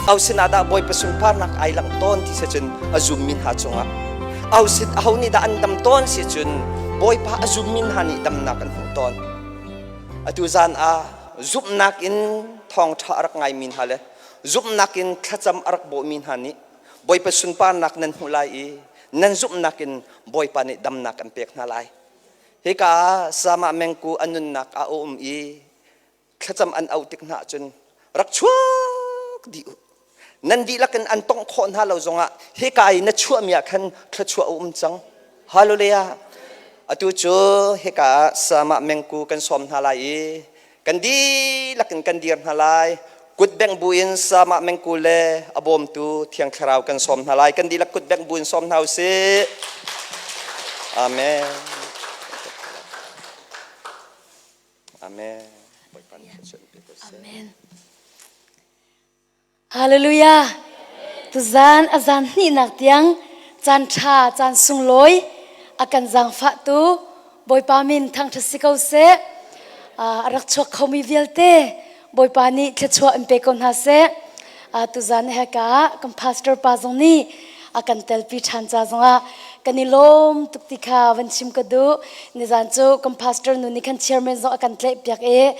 Au sinah dah Bawipa sunparnak ai langh tawn ti si cun a zummi hna cungah. Au sin aho nih dah an dam tawn si cun Bawipa a zummi hna nih damnak an hmuh tawn. Atu zan ah zumhnak in thawngṭha a rak ngaimi hna le zumhnak in thlacam a rak bawhmi hna nih Bawipa sunparnak nan hmuh lai i nan zumhnak in Bawipa nih damnak an pek hna lai. Hika ah Sama mengku a nunnak ah a um i thlacam an auh tik hna ahcun rak chuak dih u. Nan dihlak in an tongh khawh hna lo zongah hika i na chuahmi ah khan thluachuah a um cang. Hallelujah. Atu cu hika ah Sama mengku kan sawm hna lai i kan dihlak in kan dir hna lai. Kut bengh buin Sama mengku le a bawmtu Thiang Thlarau kan sawm hna lai. Kan dihlak kut bengh buin sawm hna usih. Amen. Amen. Amen. Hallelujah. Tuzan azan hnihnak tiang caan ṭha caan sunglawi a kan zaangfah tu Bawipa min thangṭhat si ko seh. A rak chuak khomi vialte Bawipa nih thluachuah in pe ko hna seh. Tuzan heka kan pastor pa zong nih a kan telpi ṭhan ca zongah kan i lawm tuk ti kha van chim ka duh. Nizan cu kan pastor nu nih khan chairman zong a kan tlaihpiak i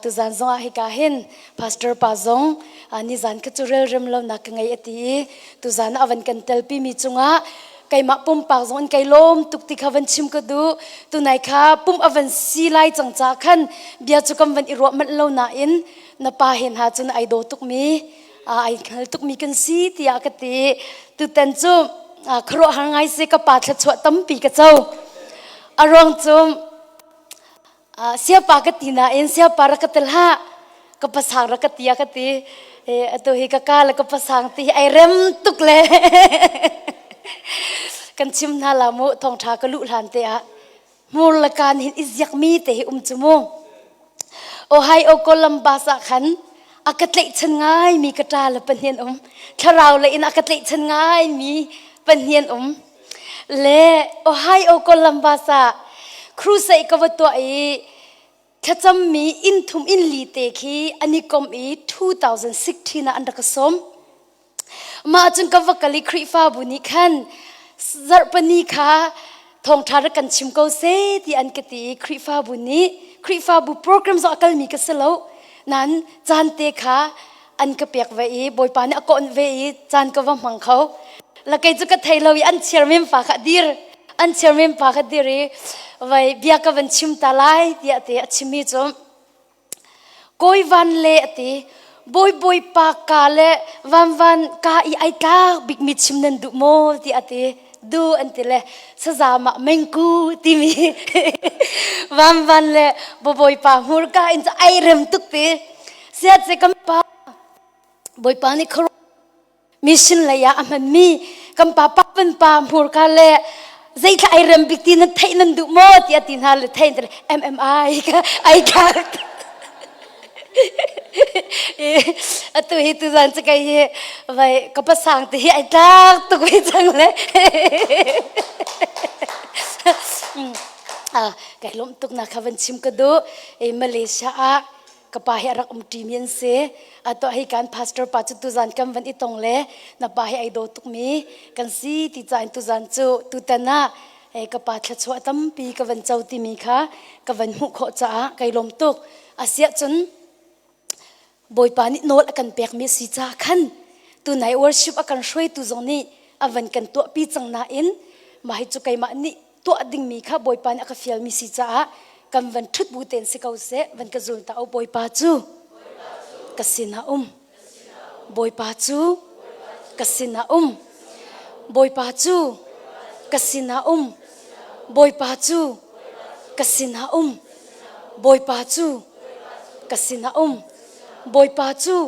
tuzan zongah hika hin pastor pa zong nizan kha cu relrem lonak ka ngei a ti i tuzan a van kan telpi mi cungah keimah pumpak zong in kai lawm tuk ti kha van chim ka duh. Tunai kha pum a van si lai cang ca khan bia cu kan van i ruah manh lo nain na pa he hna cun ai daw tukmi ai hngal tukmi kan si tiah ka ti. Tutan cu khuaruahhar ngai si ka pa thluachuah tampi ka co. A ruang cu siapa ka ti nain siapa rak ka tel hlah ka pasang rak ka ti a ka ti. Atu hi ka ka le ka pasang ti hi ai rem tuk le kan chim hna la mu thawngṭha ka luh hlan te ah hmur le kaan hin i ziakmi te hi um cu mu. Ohio Columbus ah khan a ka tlaihchan ngaimi ka ṭa le pahnih um. Thlarau lei in a ka tlaihchan ngaimi pahnih an um. Le Ohio Columbus ah crusade ka va tuah i thlacammi inn thum inn li te khi an i kom i 2016 ah an rak ka sawm. Mah cun ka va kal i Khrihfabu nih khan zarhpini kha thawngṭha rak kan chim ko seh ti an ka ti i Khrihfabu nih Khrihfabu program zong a kalmi ka si lo nain caan te kha an ka pek ve i Bawipa nih a kawnh ve i caan ka va hmang kho. La kei cu ka thei lo i an chairman pa kha dir an chairman pa kha dir i vai bia ka van chim ta lai tiah te a chimmi cu Kawi van le a ti. Bawi bawipa ka le vanvan ka i ai tlak bikmi chim nan duh maw ti a ti. Du an ti le sazamah mengku timi vanvan le bawipa hmurka in cu ai rem tuk ti. Siat se kan pa Bawipa nih khuaruah mission lei ah a hmanmi kan pa pa pa hmurka le zeithla ai rem bik ti nan theih nan duh maw tiah ti hna le thein MMI ka ai tlak atu hi tu zan cu kai hi vai ka pasang ti hi ai tlak tuk ve cang le kai lawm tuk na kha van chim ka duh Malaysia ah ka pa hi a rak um ṭimi an si. Atuah hi kan pastor pa cu tuzan kan van i tong le na pa hi ai daw tukmi kan si ti ca in tuzan cu tutan ah ka pa thluachuah tampi ka van co timi kha ka van hmuh khawh caah kai lawm tuk. Asiah cun Bawipa nih nawl a kan pekmi a si caah khan tunai worship a kan hruaitu zong nih a van kan tuahpi cang nain mah hi cu keimah nih tuah dingmi kha Bawipa nih a ka fialmi si caah kan van ṭhut bu tein si ko seh van ka zul ta o Bawipa cu ka sinah um Bawipa cu ka sinah um Bawipa cu ka sinah um Bawipa cu ka sinah um Bawipa cu ka sinah um Bawipa cu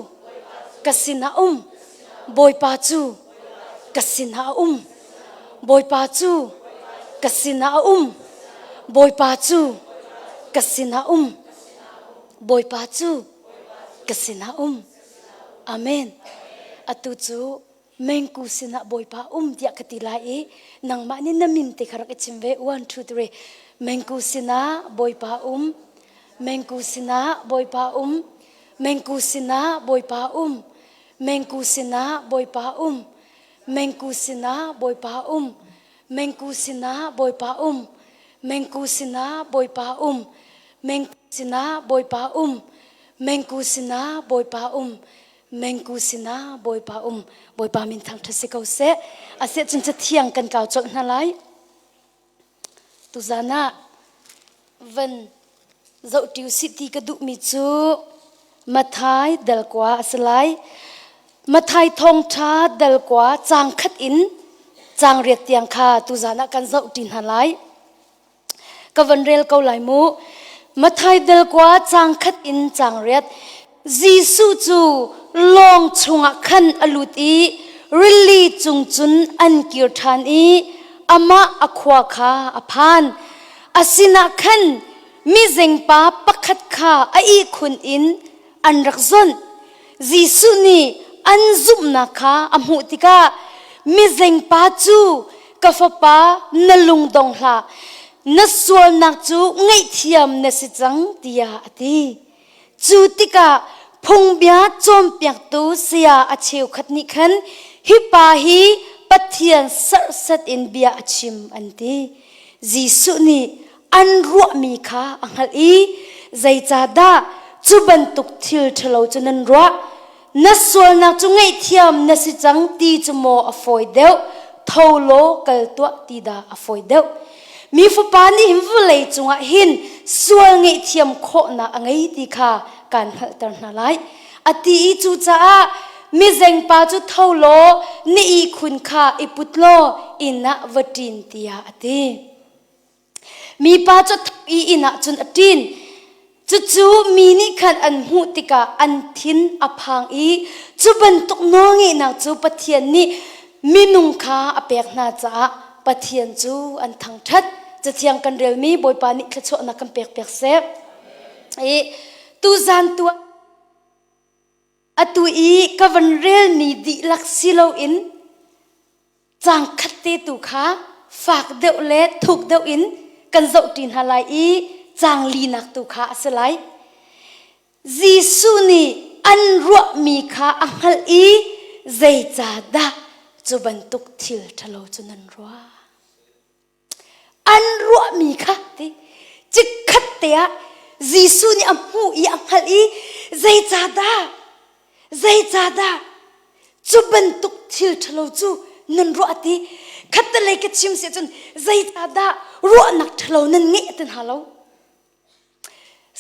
ka sinah um Bawipa cu ka sinah um Bawipa cu ka sinah a um. Bawipa cu ka sinah um. Bawipa cu ka sinah um. Amen. Atu cu mengku sinah Bawipa um tiah ka ti lai i nangmah nih na min te kha rak i chim ve. One, two, three. Mengku sinah Bawipa um. Mengku sinah Bawipa um. Mengku sinah Bawipa um. Mengku sinah Bawipa um. Mengku sinah Bawipa um. Mengku sinah Bawipa um. Mengku sinah Bawipa um. Mengku sinah Bawipa um. Mengku sinah Bawipa um. Mengku sinah Bawipa um. Bawipa min thangṭhat si ko seh. Asiah cun cathiang kan kau colh hna lai. Tuzan ah van zohṭi usih ti ka duhmi cu Mathai dalkua a si lai. Mathai thawngṭha dalkua caang khat in caang riat tiang kha tuzan ah kan zohṭi hna lai. Ka van rel ko lai mu. Mathai dalkua caang khat in caang riat. Jesuh cu lawng chungah khan a lut i rili cung cun an kir ṭhan i amah a khua kha a phan. A sinah khan mizengpa pakhat kha a ihkhun in an rak zawnh. Jesuh nih an zumhnak kha a hmuh tikah mizengpa cu ka fapa na lung dong hlah, na sualnak cu ngaihthiam na si cang tiah a ti. Cu tikah phungbia cawnpiaktu saya a cheukhat nih khan hi pa hi Pathian serhsat in bia a chim an ti. Jesuh nih an ruahmi kha a hngalh i zeicahdah cu bantuk thil ṭhalo cu nan ruah? Na sualnak cu ngaihthiam na si cang ti cu maw a fawi deuh? Tho law kal tuah ti dah a fawi deuh? Mi Fapa nih hin vawlei cungah hin sual ngaihthiam khawhnak a ngei ti kha kaan hngalhter hna lai. A ti i cucaah mizengpa cu tho law na ihkhun kha i put law inn ah va ṭin tiah a ti. Mipa cu a tho i inn ah cun a ṭin. Cucu mi nih khan an hmuh tikah an thin a phang i cu bantuk nawlngeihnak cu Pathian nih minung kha a pek hna caah Pathian cu an thangṭhat. Cathiang kan relmi Bawipa nih thluachuahnak kan pek piak seh. I tuzan tu atu i ka van relmi dihlak si loin Caang khat te tu kha fak deuh le thuk deuh in kan zohṭi hna lai i caang linak tu kha a si lai. Jesuh nih an ruahmi kha a hngalh i zeicahdah cu bantuk thil ṭhalo cu nan ruah? An ruahmi kha ti chikkhat te ah Jesuh nih a hmuh i a hngalh i zeicahdah zeicahdah cu bantuk thil ṭhalo cu nan ruah ti khattelei ka chim si ahcun zeicahdah ruahnak ṭhalo nan ngeih ti hna lo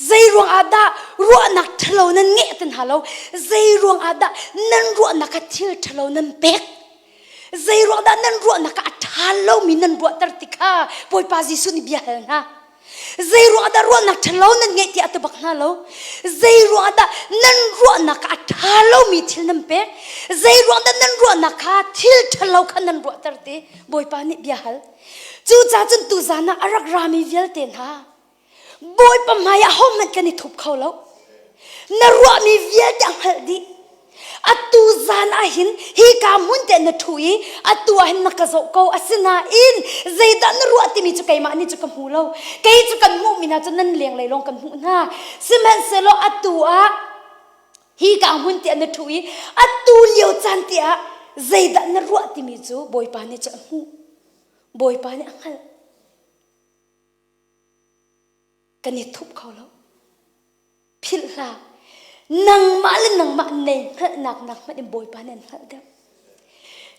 Zei ruangah dah ruahnak ṭhalo nan ngeih ti hna lo? Zei ruangah dah nan ruahnak ah thil ṭhalo nan pek? Zei ruang dah nan ruahnak ah a ṭha lomi nan ruahter ti kha Bawipa Jesuh nih bia hal hna. Zei ruangah dah ruahnak ṭhalo nan ngeih tiah a ti bak hna lo? Zei ruangah dah nan ruahnak ah a ṭha lomi thil nan pek? Zei ruang dah nan ruahnak kha thil ṭhalo kha nan ruahter ti Bawipa nih bia hal. Cucaah cun tuzan ah a rak rami vialte hna Bawipa hmai ah hohmanh kan i thup kho lo. Na ruahmi vialte a hngalh dih. Atu zan ah hin hika hmun te na ṭhu i atu ah hin na ka zoh ko. Asinain zeidah na ruah timi cu keimah nih cu ka hmu lo. Kei cu kan hmuhmi hna cu nan lenglei lawng kan hmuh hna. Sihmanhsehlaw atu ah hika hmun te na ṭhu i atu lio caan te ah zeidah na ruah timi cu Bawipa nih cu a hmuh. Bawipa nih a hngalh. Kan i thup kho lo. Philh hlah. Nangmah le nangmah nei hngalhnak nak hmanh in Bawipa nih an hngalh deuh.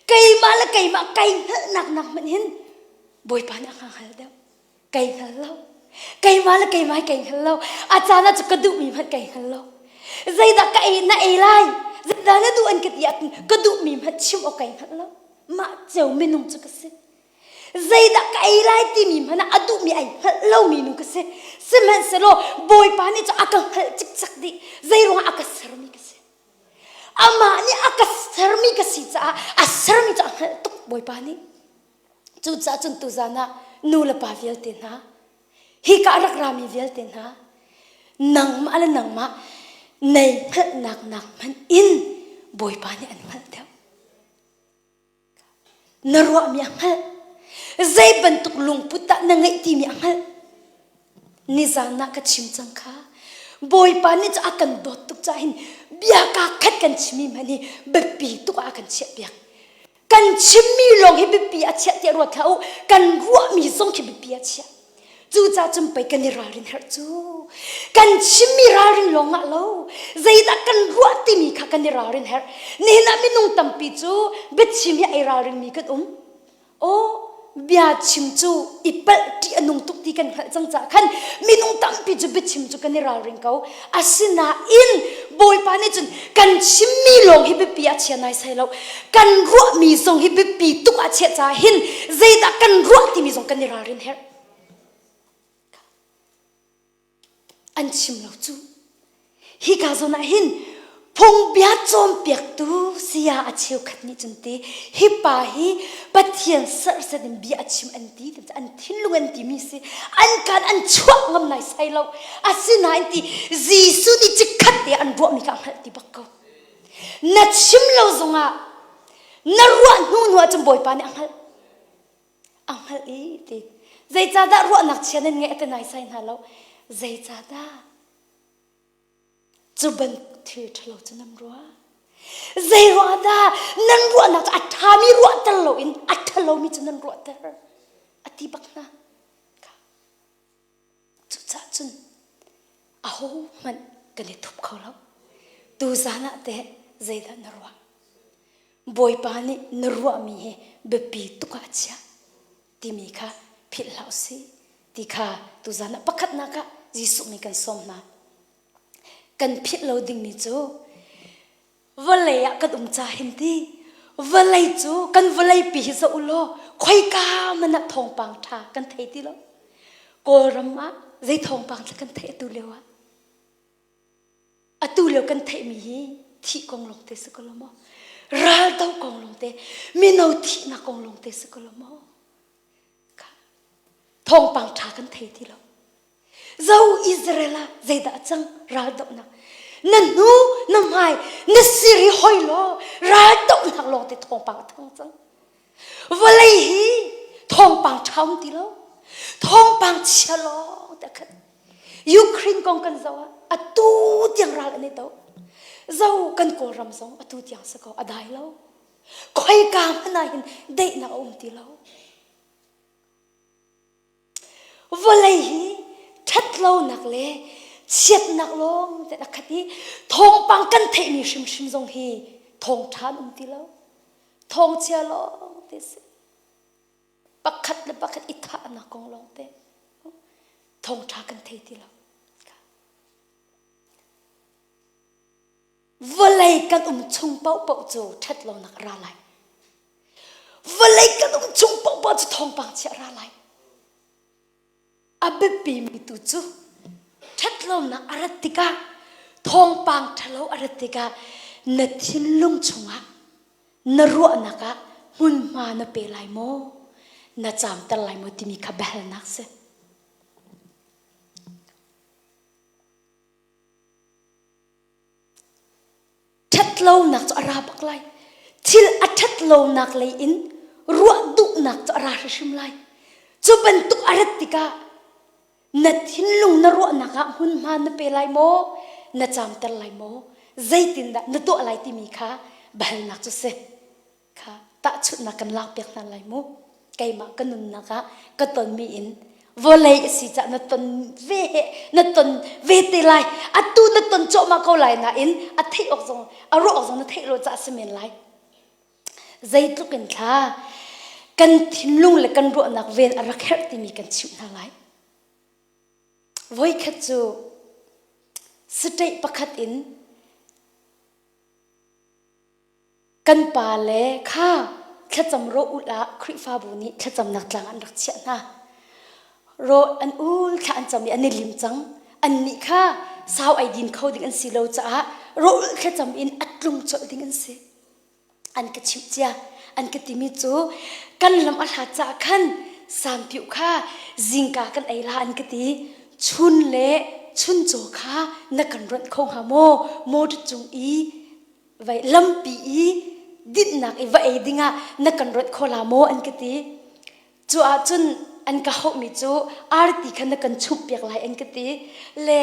Keimah le keimah kai hngalhnak nak hmanh hin Bawipa nih a ka hngalh deuh. Kai hngal lo. Keimah le keimah kai hngal lo. A caan ah cu ka duhmi hmanh kai hngal lo. Zeidah ka ei na ei lai? Zeidah na duh an ka ti ahcun ka duhmi hmanh chim awk kai hngalh lo. Mah ceu minung cu ka si. Zeidah ka ei lai timi hmanh ah a duhmi ai hngalh lomi nu ka si. Sihmanhsehlaw Bawipa nih cu a ka hngalh cikcek dih. Zeiruangah a ka sermi ka si. Amah nih a ka sermi ka si caah a sermi cu a hngalh tuk Bawipa nih. Cucaah cun tuzan ah nu le pa vialte hna, hika a rak rami vialte hna, nangmah le nangmah nei hngalhnak nak hmanh in Bawipa nih an hngalh deuh. Na ruahmi a hngalh. Zei bantuk lungput dah na ngeih timi a hngalh. Nizan ah ka chim cang kha. Bawipa nih cu a kan dawt tuk caah hin Bia kaa khat kan chimmi hmanh hi biapi tuk ah a kan chiahpiak. Kan chimmi lawng hi biapi a chiah tiah ruat hlah u. Kan ruahmi zong khi biapi a chiah. Cucaah cun pei kan i ralrin herh cu. Kan chimmi ralrin lawng ah lo. Zeidah kan ruah timi kha kan i ralrin herh. Nihin ah minung tampi cu biachim hi ai ralringmi kan um. Aw, bia chim cu i palh ṭih a nung tuk ti kan hngalh cang caah khan minung tampi cu biachim cu kan i ralring ko. Asinain Bawipa nih cun kan chimmi lawng hi biapi ah chia naisai lo. Kan ruahmi zong hi biapi tuk ah chiah caah hin zeidah kan ruah timi zong kan i ralrin herh. An chim lo cu. Hika zawn ah hin phungbia cawnpiaktu saya a cheukhat nih cun ti hi pa hi Pathian serhsat in bia a chim an ti ti an thinlung an timi si an kaan an chuah ngam nai sai lo asinain ti Jesuh nih chikkhat te an ruahmi kha a hngalh ti bak ko na chim lo zongah na ruah hnu hnu ahcun Bawipa nih a hngalh a hngalh i ti zeicahdah ruahnak chia nan ngeih a ti naisai hna lo zeicahdah cu bantuk thil ṭhalo cu nan ruah zei ruah dah nan ruahnak cu a ṭhami ruahter loin a ṭhalomi cu nan ruahter a ti bak hna cucaah cun ahohmanh kan i thup kho lo tuzan ah teh zeidah na ruah Bawipa nih na ruahmi hi biapi tuk ah a chiah timi kha philh hlah usih ti kha tuzan ah pakhatnak ah Jesuh nih kan sawm hna. Kan philh lo dingmi cu vawlei ah kan um ca hin ti vawlei cu kan vawlei pi hi zoh u law khoika man ah thawngpang ṭha kan thei ti lo. Kawlram ah zei thawngpang dah kan theih atu lio ah? Atu lio kan theihmi hi thih kong lawngte si ko lo maw? Raldo kong lawngte, mino thihnak kong lawngte si ko lo maw? Thawngpang ṭha kan thei ti lo. Zo Israel ah zeidah a cang raldohnak? Na hnu, na hmai, na siri hoi law raldohnak lawngte thawngpang a thang cang. Vawlei hi thawngpang ṭha um ti lo. Thawngpang chia lawng te a khat. Ukraine kong kan zoh ah atu tiang ral an i do. Zo kan Kawlram zong atu tiang si ko a dai lo. Khoika hmanh ah hin daihnak a um ti lo. Vawlei hi ṭhatlonak le chiatnak lawng te a khat i thawngpang kan theihmi hrimhrim zong hi thawngṭha an um ti lo. Thawngchia lawng te si. Pakhat le pakhat i thahnak kong lawng te. Thawngṭha kan thei ti lo. Vawlei kan um chung paohpaoh cu ṭhatlonak a ra lai. Vawlei kan um chung paohpaoh cu thawngpang chia a ra lai. A biapimi tu cu ṭhatlonak a rat tikah thawngpang ṭhalo a rat tikah na thinlung chungah na ruahnak ah hmunhma na pe lai maw na caamter lai maw timi kha biahalnak si. Ṭhatlonak cu a ra bak lai. Thil a ṭhatlonak lei in ruah duhnak cu a ra hrimhrim lai. Cu bantuk a rat tikah na thinlung na ruahnak ah hmunhma na pe lai maw? Na caamter lai maw? Zeitindah na tuah lai timi kha biahalnak cu si. Kha tahchunhnak kan lakpiak hna lai mu. Keimah ka nunnak ah ka tonmi in vawlei a si caah na ton ve he na ton ve te lai atu na ton cuahmah ko lai nain a theih awk zong a ruah awk zong na theih lo caah si men lai zeitluk in thla kan thinlung le kan ruahnak ven a rak herh timi kan chimh hna lai voikhat cu state pakhat in Kan pale kha thlacam rawh ulh ah Khrihfabu nih thlacamnak tlang an rak chiah hna. Rawh an ul thla an cam i an i lim cang. Annih kha sau ai din kho ding an si lo caah rawh ulh thlacam in a tlung colh ding an si. An ka chimh cia. An ka timi cu kan lam a hlat caah khan sampiuh kha zingka kan ei la an ka ti. Chun le chuncaw kha na kan ronh kho hnga maw? Motor cung i vai lampi i dinhnak i va ei dingah na kan rawnh kho la maw an ka ti cu ahcun an ka hauhmi cu arti kha na kan chumh piak lai an ka ti le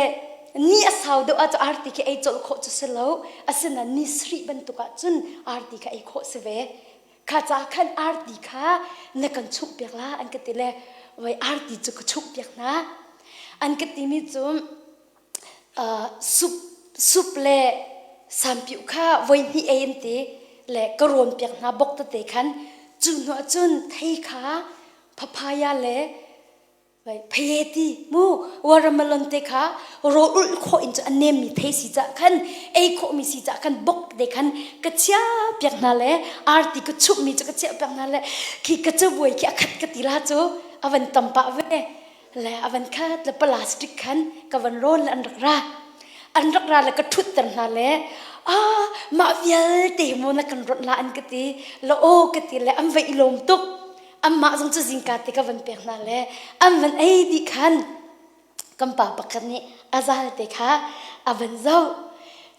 Ni a sau deuh ah cu arti khi ei colh khawh cu si lo. Asinain ni sarih bantuk ah cun arti kha ei khawh si ve. Kha ca khan arti kha na kan chumh piak la an ka ti le voi arti cu ka chumh piak hna. An ka timi cu uh, sup sup le sampiu kha voi hnih ei an ti le ka rawn piak hna bok tete khan cu hnu ah cun thei kha papaya le Phaye ti mu watermelon te kha rawl ulh khawh in cu a nemmi thei si cah khan ei khawhmi si cah khan bok te khan ka chia piak hna le arti ka chumhmi cu ka chiah piak hna le khi ka cabuai khi a khat ka ti la cu a van tam pah ve le a van khat le plastic khan ka van rawn le an rak ra an rak ra le ka ṭhutter hna le ah mah vialte mu na kan rawnh la an ka ti la aw ka ti le an va i lawm tuk Anmah zong cu zingka te ka van pek hna le an van ei dih khan kan pa pakhat nih a zal te kha a van zoh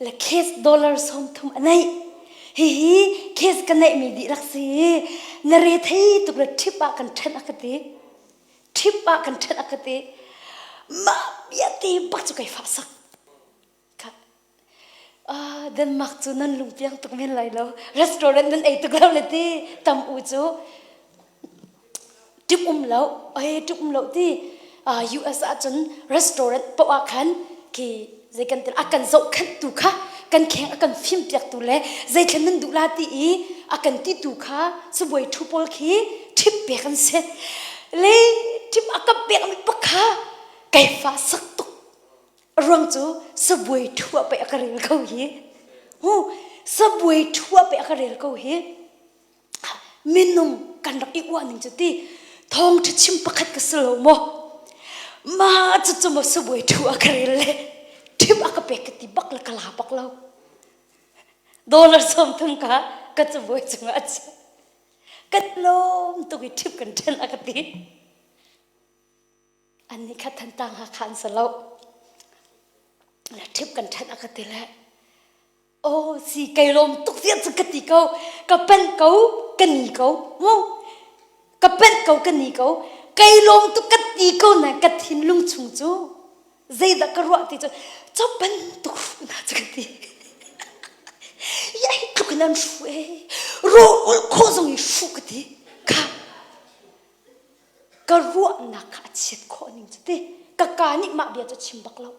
le case dollar 30 a neih. Hihi case ka neihmi dihlak si na re thei tuk le ṭhip ah kan ṭhen a ka ti. Ṭhip ah kan ṭhen a ka ti. Mah bia te bak cu kai fah sak. Ah, Denmark cu nan lungpiang tuk men lai lo. Restaurant nan ei tuk lo le ti tam u cu tip um lo, ai tip um lo ti. Ah, US ah cun restaurant poah ah khan khi zei kan til a kan zohkhenh tu kha kan kheng a kan fim piak tu le zeithlen nan duh la ti i a kan ti tu kha sibuai thu pawl khi thip pek an si. Le thip a ka pek mi pakha kai fa sak tuk ruang cu sabuai ṭhua pei a ka rel ko hi hu sabuai ṭhua pei a ka rel ko hi minung kan rak i uah ning cu ti thawngṭha chim pakhat ka si lo maw ma cu cu maw sabuai ṭhua ka rel le ṭhip a ka pek ka ti bak le ka la bak lo dollar 30 ka ka cabuai cungah a chiah kan lawm tuk i ṭhip kan ṭhen a ka ti Annih kha Thantlang Hakha an si lo. Ṭhip kan ṭhen a ka ti le aw si kei lawm tuk vial cu ka ti ko ka penh ko ka ni ko mu ka penh ko ka ni ko kei lawm tuk ka ti ko na ka thinlung chung cu zeidah ka ruah ti cu cu bantuk hruhnak cu ka ti ya hi tluk in an hruh e rawl ulh khawh zong i hruh ka ti kha Ka ruahnak kha a chiat khawh ning cu ti ka kaa nih mah bia cu a chim bak lo.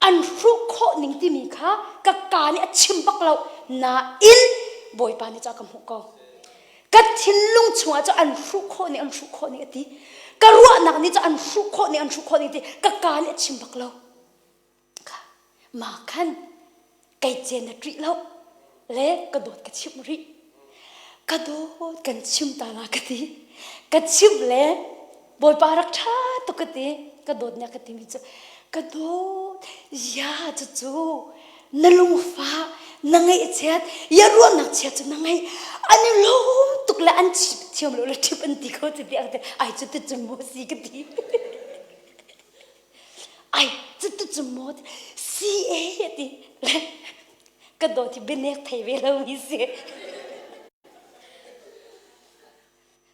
An hruh khawh ning timi kha ka kaa nih a chim bak lo. Nain Bawipa nih cu a ka hmuh ko. Ka thinlung chungah cu an hruh khawh ning an hruh khawh ning a ti. Ka ruahnak nih cu an hruh khawh ning an hruh khawh ning ti ka kaa nih a chim bak lo. Mah khan kei cen na ṭih lo le ka dawt ka chimh rih. Ka dawt kan chim ta la ka ti. Ka chimh le Bawipa rak ṭha tuk ka ti. Ka dawt nih a ka timi cu ka dawt ya cucu na lungfah na ngaihchiat ya ruahnak chia cu na ngaih an i lawm tuk le an chim thiam lo le ṭhip an ti ko cu ti a ti ai cu ti cu mu si ka ti. Ai cutu cu maw si e ti le ka dawt hi bianek thei ve lo mi si.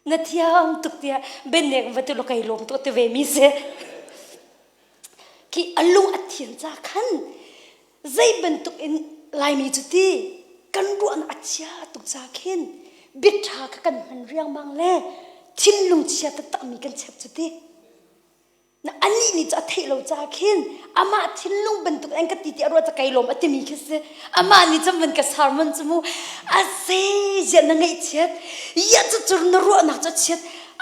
Na thiam tuk tiah bianek va tu lo kai lawm tuk ti ve mi si. Khi a lung a thian ca khan zei bantuk in Laimi cu ti kan ruahnak a chia tuk ca khin biaṭha kha kan hman riangmang le thinlung chia taktak mi kan chep cu ti. Na anih nih cu a theih lo ca khin amah thinlung bantuk an ka ti ti a ruah ca kai lawm a timi khi si amah nih cun van ka sermon cu mu a se ziah na ngaihchiat ya cu cur na ruahnak cu chiat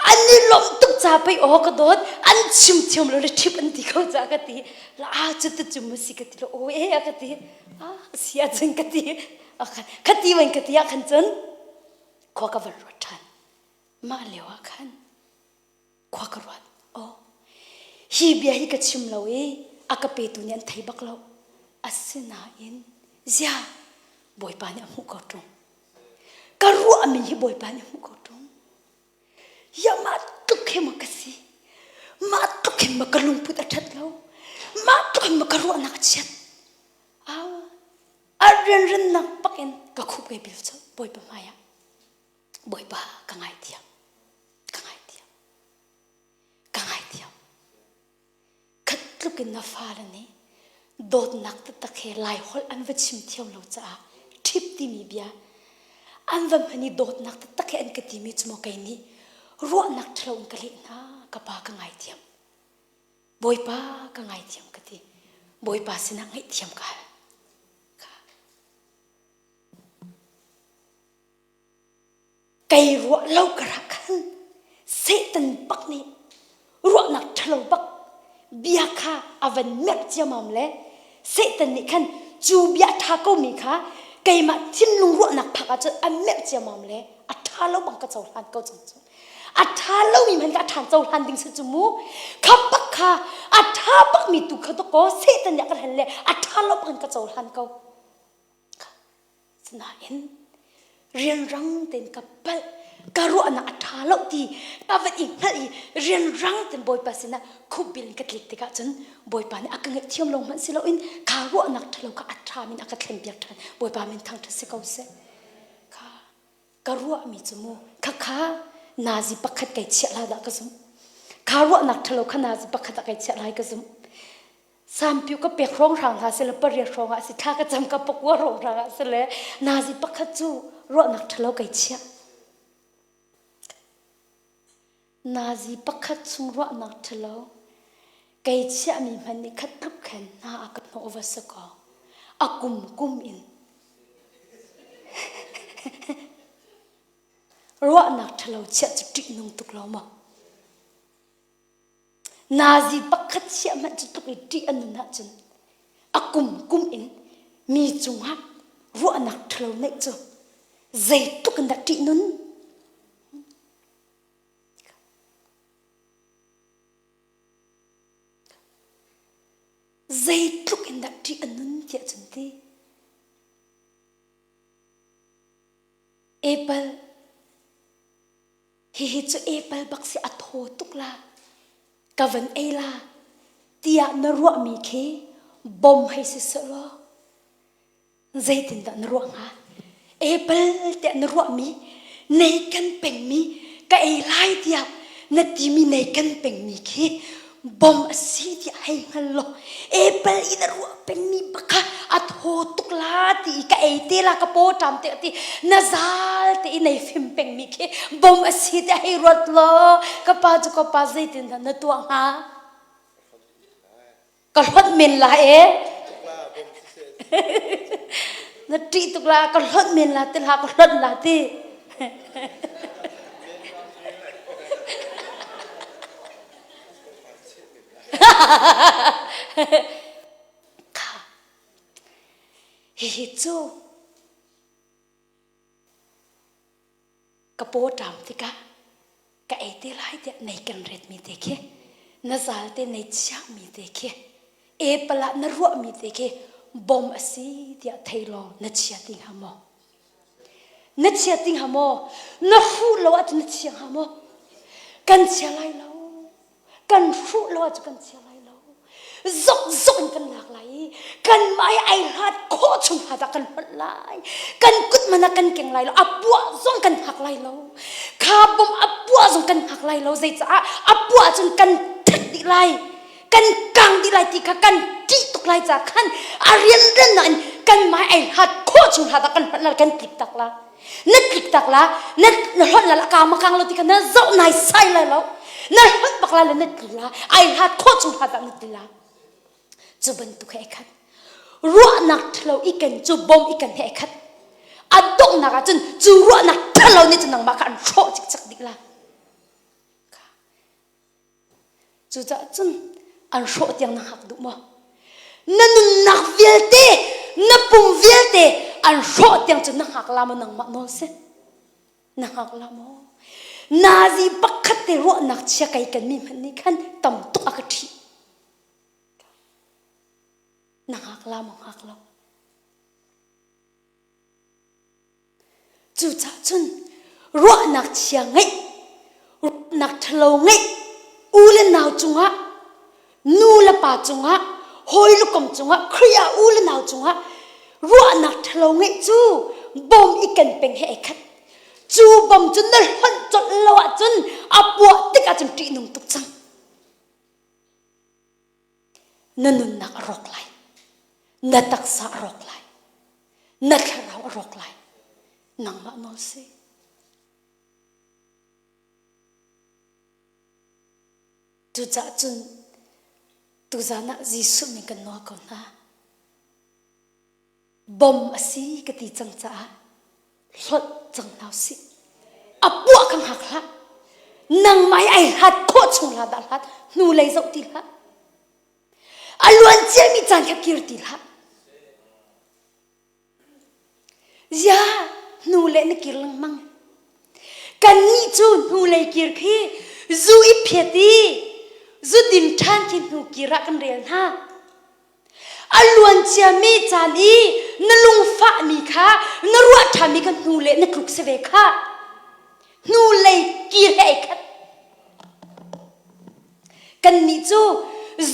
an i lawmh tuk ca pei aw ka dawt an chim thiam lo le ṭhip an ti ko ca ka ti la a cu tu cu mu si ka ti lo aw e a ka ti a si ah cun ka ti kha ti van ka ti ah khan cun khua ka van ruat ṭhan mah lio ah khan khua ka ruat. Aw, hi bia hi ka chim lo i a ka petu nih an thei bak lo. Asinain zia Bawipa nih a hmuh ko ṭung. Ka ruahmi hi Bawipa nih a hmuh ko ṭung. Ya mah tluk hi maw ka si? Mah tluk hin maw ka lungput a ṭhat lo? Mah tluk hin maw ka ruahnak a chiat? Au, a rianrennak bak in ka khup kai bil cu Bawipa hmaiah. Bawipa ka ngaithiam. Ka ngaithiam. Ka ngaithiam. Khat tluk in na fale nih. Dawtnak taktak he Laiholh an va chim thiam lo caah ṭhip timi bia an va hman i dawtnak taktak he an ka timi cu maw kei nih ruahnak ṭhalo in ka leh hna ka pa ka ngaithiam. Bawipa ka ngaithiam ka ti. Bawipa sinah ngaihthiam ka hal. Kei ruah lo ka rak khan Satan bak nih ruahnak ṭhalo bak bia kha a van merh ciamam le Satan nih khan cu bia ṭha komi kha keimah thinlung ruahnak phak ahcun a merh ciamam le a ṭha lo bang ka cohlan ko cang cu. A ṭha lomi hmanh kha a ṭha cohlan ding si cu mu. Kha bak kha a ṭha bakmi tu kha dawkaw Satan nih a ka hlen le a ṭha lo bang ka cohlan ko. Sinain rianrang tein ka palh ka ruahnak a ṭha lo ti ka van i hngalh i rianrang tein Bawipa sinah khupbil in ka tlik tikah cun Bawipa nih a ka ngaihthiam lo hmanh si loin kha ruahnak ṭhalo kha a ṭha min a ka thlenpiak ṭhan. Bawipa min thangṭhat si ko seh. Kha ka ruahmi cu mu khakha nazi pakhat kai chiah la dah ka zumh. Kha ruahnak ṭhalo kha nazi pakhat ah kai chiah lai ka zumh. Sampiu ka pek hrawnghrang hna sile pariat hrawng ah si thla ka cam ka pakua hrawnghrang ah sile nazi pakhat cu ruahnak ṭhalo kai chiah. Nazi pakhat chung ruahnak ṭhalo kei chiahmi hmanh nih khat tluk khan hna a ka hnawh va si kaw a kum kum in ruahnak ṭhalo chiah cu ṭihnung tuk lo maw? Nazi pakhat chiah hmanh cu tluk i ṭih a nun ahcun a kum kum in mi cungah ruahnak ṭhalo neih cu zeitluk in dah ṭih nun? Zeitluk in dah ṭih a nun tiah cun ti. Apple Hihi cu apple bak si a thaw tuk la. Ka van ei la tiah na ruahmi khi bom hei si sehlaw zeitindah na ruah hnga? Apple tiah na ruahmi nei kan pengmi ka ei lai tiah na timi nei kan pengmi khi bom a si tiah hei hngal law apple i na ruah pengmi bak kha a thaw tuk la ti i ka ei te la ka paw ṭam te ti na zal te i nei fim pengmi khi bom a si te hei ruat law ka pa cu ka pa zeitin dah na tuah hnga ka hlonh men la e na ṭih tuk la ka hlonh men la ti hlah ka hlonh la ti Kha hihi cu ka paw ṭam tikah ka ei te lai tiah nei kan retmi te khi na zal te nei chiahmi te khi apple ah na ruahmi te khi bom a si tiah thei law na chia ti hnga maw? Na chia ti hnga maw? Na hruh lo ahcun na chia hnga maw? Kan chia lai lo. Kan hruh lo ahcun kan chia lai lo. Zok zok in kan lak lai i kan mah i ai hlat khawh chung hlat ah kan hlonh lai. Kan kut man ah kan keng lai lo. A puah zong kan hngak lai lo. Kha bom a puah zong kan hngak lai lo. Zeicaah a puah ahcun kan that dih lai. Kan kang dih lai ti kha kan ṭih tuk lai ca khan a rianrian in kan mai ai hlat khawh chung hlat ah kan hlonh la kan tlik tak la na tlik tak la na na hlonh la ka ma kang lo ti kha na zoh nai sai lai lo na hlonh bak la le na tli la ai hlat khawh chung hlat ah na tli la cu bantuk he khat ruahnak ṭhalo i ken cu bom i ken he khat a donghnak ah cun cu ruahnak ṭhalo nih cun nangmah kha an hrawh cikcek dih la Cucaah cun an hrawh tiang na hngak duh maw? Na nunnak vialte, na pum vialte an hrawh tiang cun na hngak la maw nangmah nawl si? Na hngak la maw? Nazi pakhat te ruahnak chia kai kan mi hmanh nih khan tam tuk a ka ṭhih. Na hngak la maw hngak lo? Cucaah cun ruahnak chia ngeih, ruahnak ṭhalo ngeih, u le nau cungah, nu le pa cungah, hawi le kom cungah, Khrih ah u le nau cungah ruahnak ṭhalo ngeih cu bom i ken peng he ai khat. Cu bom cu na hlonh colh lo ahcun a puah tik ahcun ṭihnung tuk cang. Na nunnak a rawk lai. Na taksa a rawk lai. Na thlarau a rawk lai. Nangmah nawl si. Cucaah cun tuzan ah Jesuh min kan nawl ko hna. Bom a si ka ti cang caah hlonh cang hna usih. A puah ka hngak hlah. Nangmah i ai hlat khawh chung hlah dah hlat. Hnulei zoh ti hlah. A luan ciami caan kha kir ti hlah. Zia hnulei na kir lengmang. Kannih cu hnulei kir khi zu i phiat i zu din ṭhan khi hnu kir ah kan rel hna. A luan ciami caan i na lungfahmi kha na ruah ṭhanmi kha hnulei na tluk si ve kha. Hnulei kir he ai khat. Kannih cu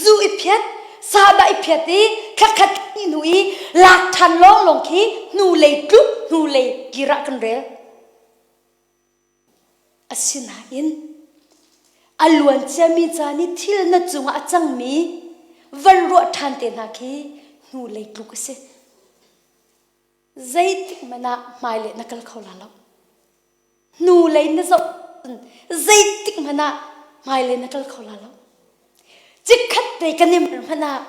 zu i phiat, sahdah i phiat i thlakhat hnih hnu i lak ṭhan lawnglawng khi hnulei tluk hnulei kir ah kan rel. Asinain a luan ciami caan i thil na cungah a cangmi van ruah ṭhan te hna khi hnulei tluk a si. Zeitik hmanh ah hmailei na kal kho la lo. Hnulei na zoh zeitik hmanh ah hmailei na kal kho la lo. Chikkhat te kan i mer hmanh ah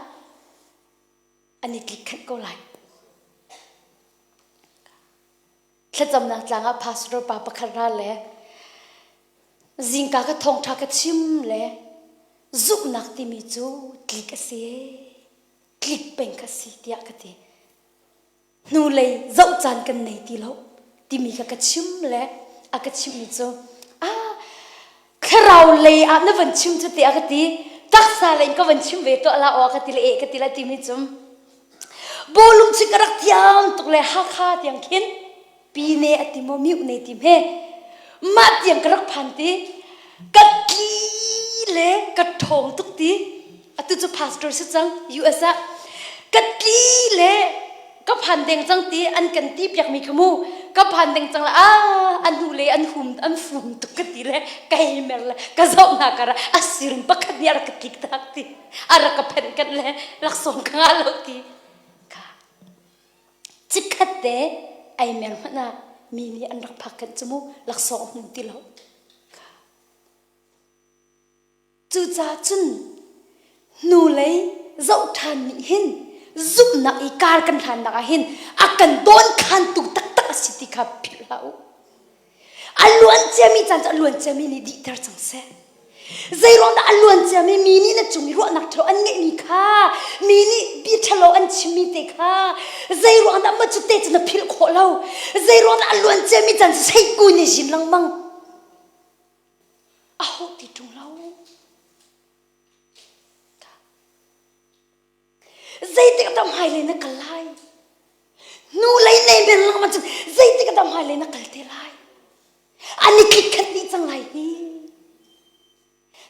an i tlik khanh ko lai. Thlacamnak tlang ah pastor pa pakhat ra le zingka ka thawngṭha ka chim le zumhnak timi cu tlik a si tlik peng ka si tiah ka ti. Hnulei zoh caan kan nei ti lo timi kha ka chim le a ka chimhmi cu ah thlarau lei ah na van chim cu tiah ka ti taksa lei in ka van chim ve tuah la aw ka ti le eh ka ti la timi cu bawlung cu ka rak thiam tuk le Hakha tiang khin pine a ti maw miu ne ti hme mah tiang ka rak phan ti ka tli le ka ṭhawng tuk ti atu cu pastor si cang US ah ka tli le ka phan deng cang ti an kan ti piak mi kha mu ka phan deng cang la ah an hnu le an hum an fum tuk ka ti le kai mer le ka zoh hna kar a sirin pakhat nih a rak ka tlik tak ti a rak ka phenh kan le laksawng ka ngah lo ti ka Chikkhat te ai mer hmanh ah mi nih an rak phak kanh cu mu laksawng a hmu ti lo. Cucaah cun hnulei zoh ṭhan nih hin zumhnak i kar kan hlannak ah hin a kan dawnkhantu taktak a si ti kha philh hlah u. A luan ciami caan cu a luan ciami nih dihter cang seh. Zeiruang dah a luan ciami mi nih na cung i ruahnak ṭhalo an ngeihmi kha mi nih bia ṭhalo an chimmi te kha zeiruang dah mah cu te cu na philh khawh lo zeiruang dah a luan ciami caan cu seiku nih zin lengmang aho ti ṭung lo Zeitik dah hmailei na kal lai? Hnulei nei men lengmang cun zeitik dah hmailei na kal te lai? An i tlik khat dih cang lai hi.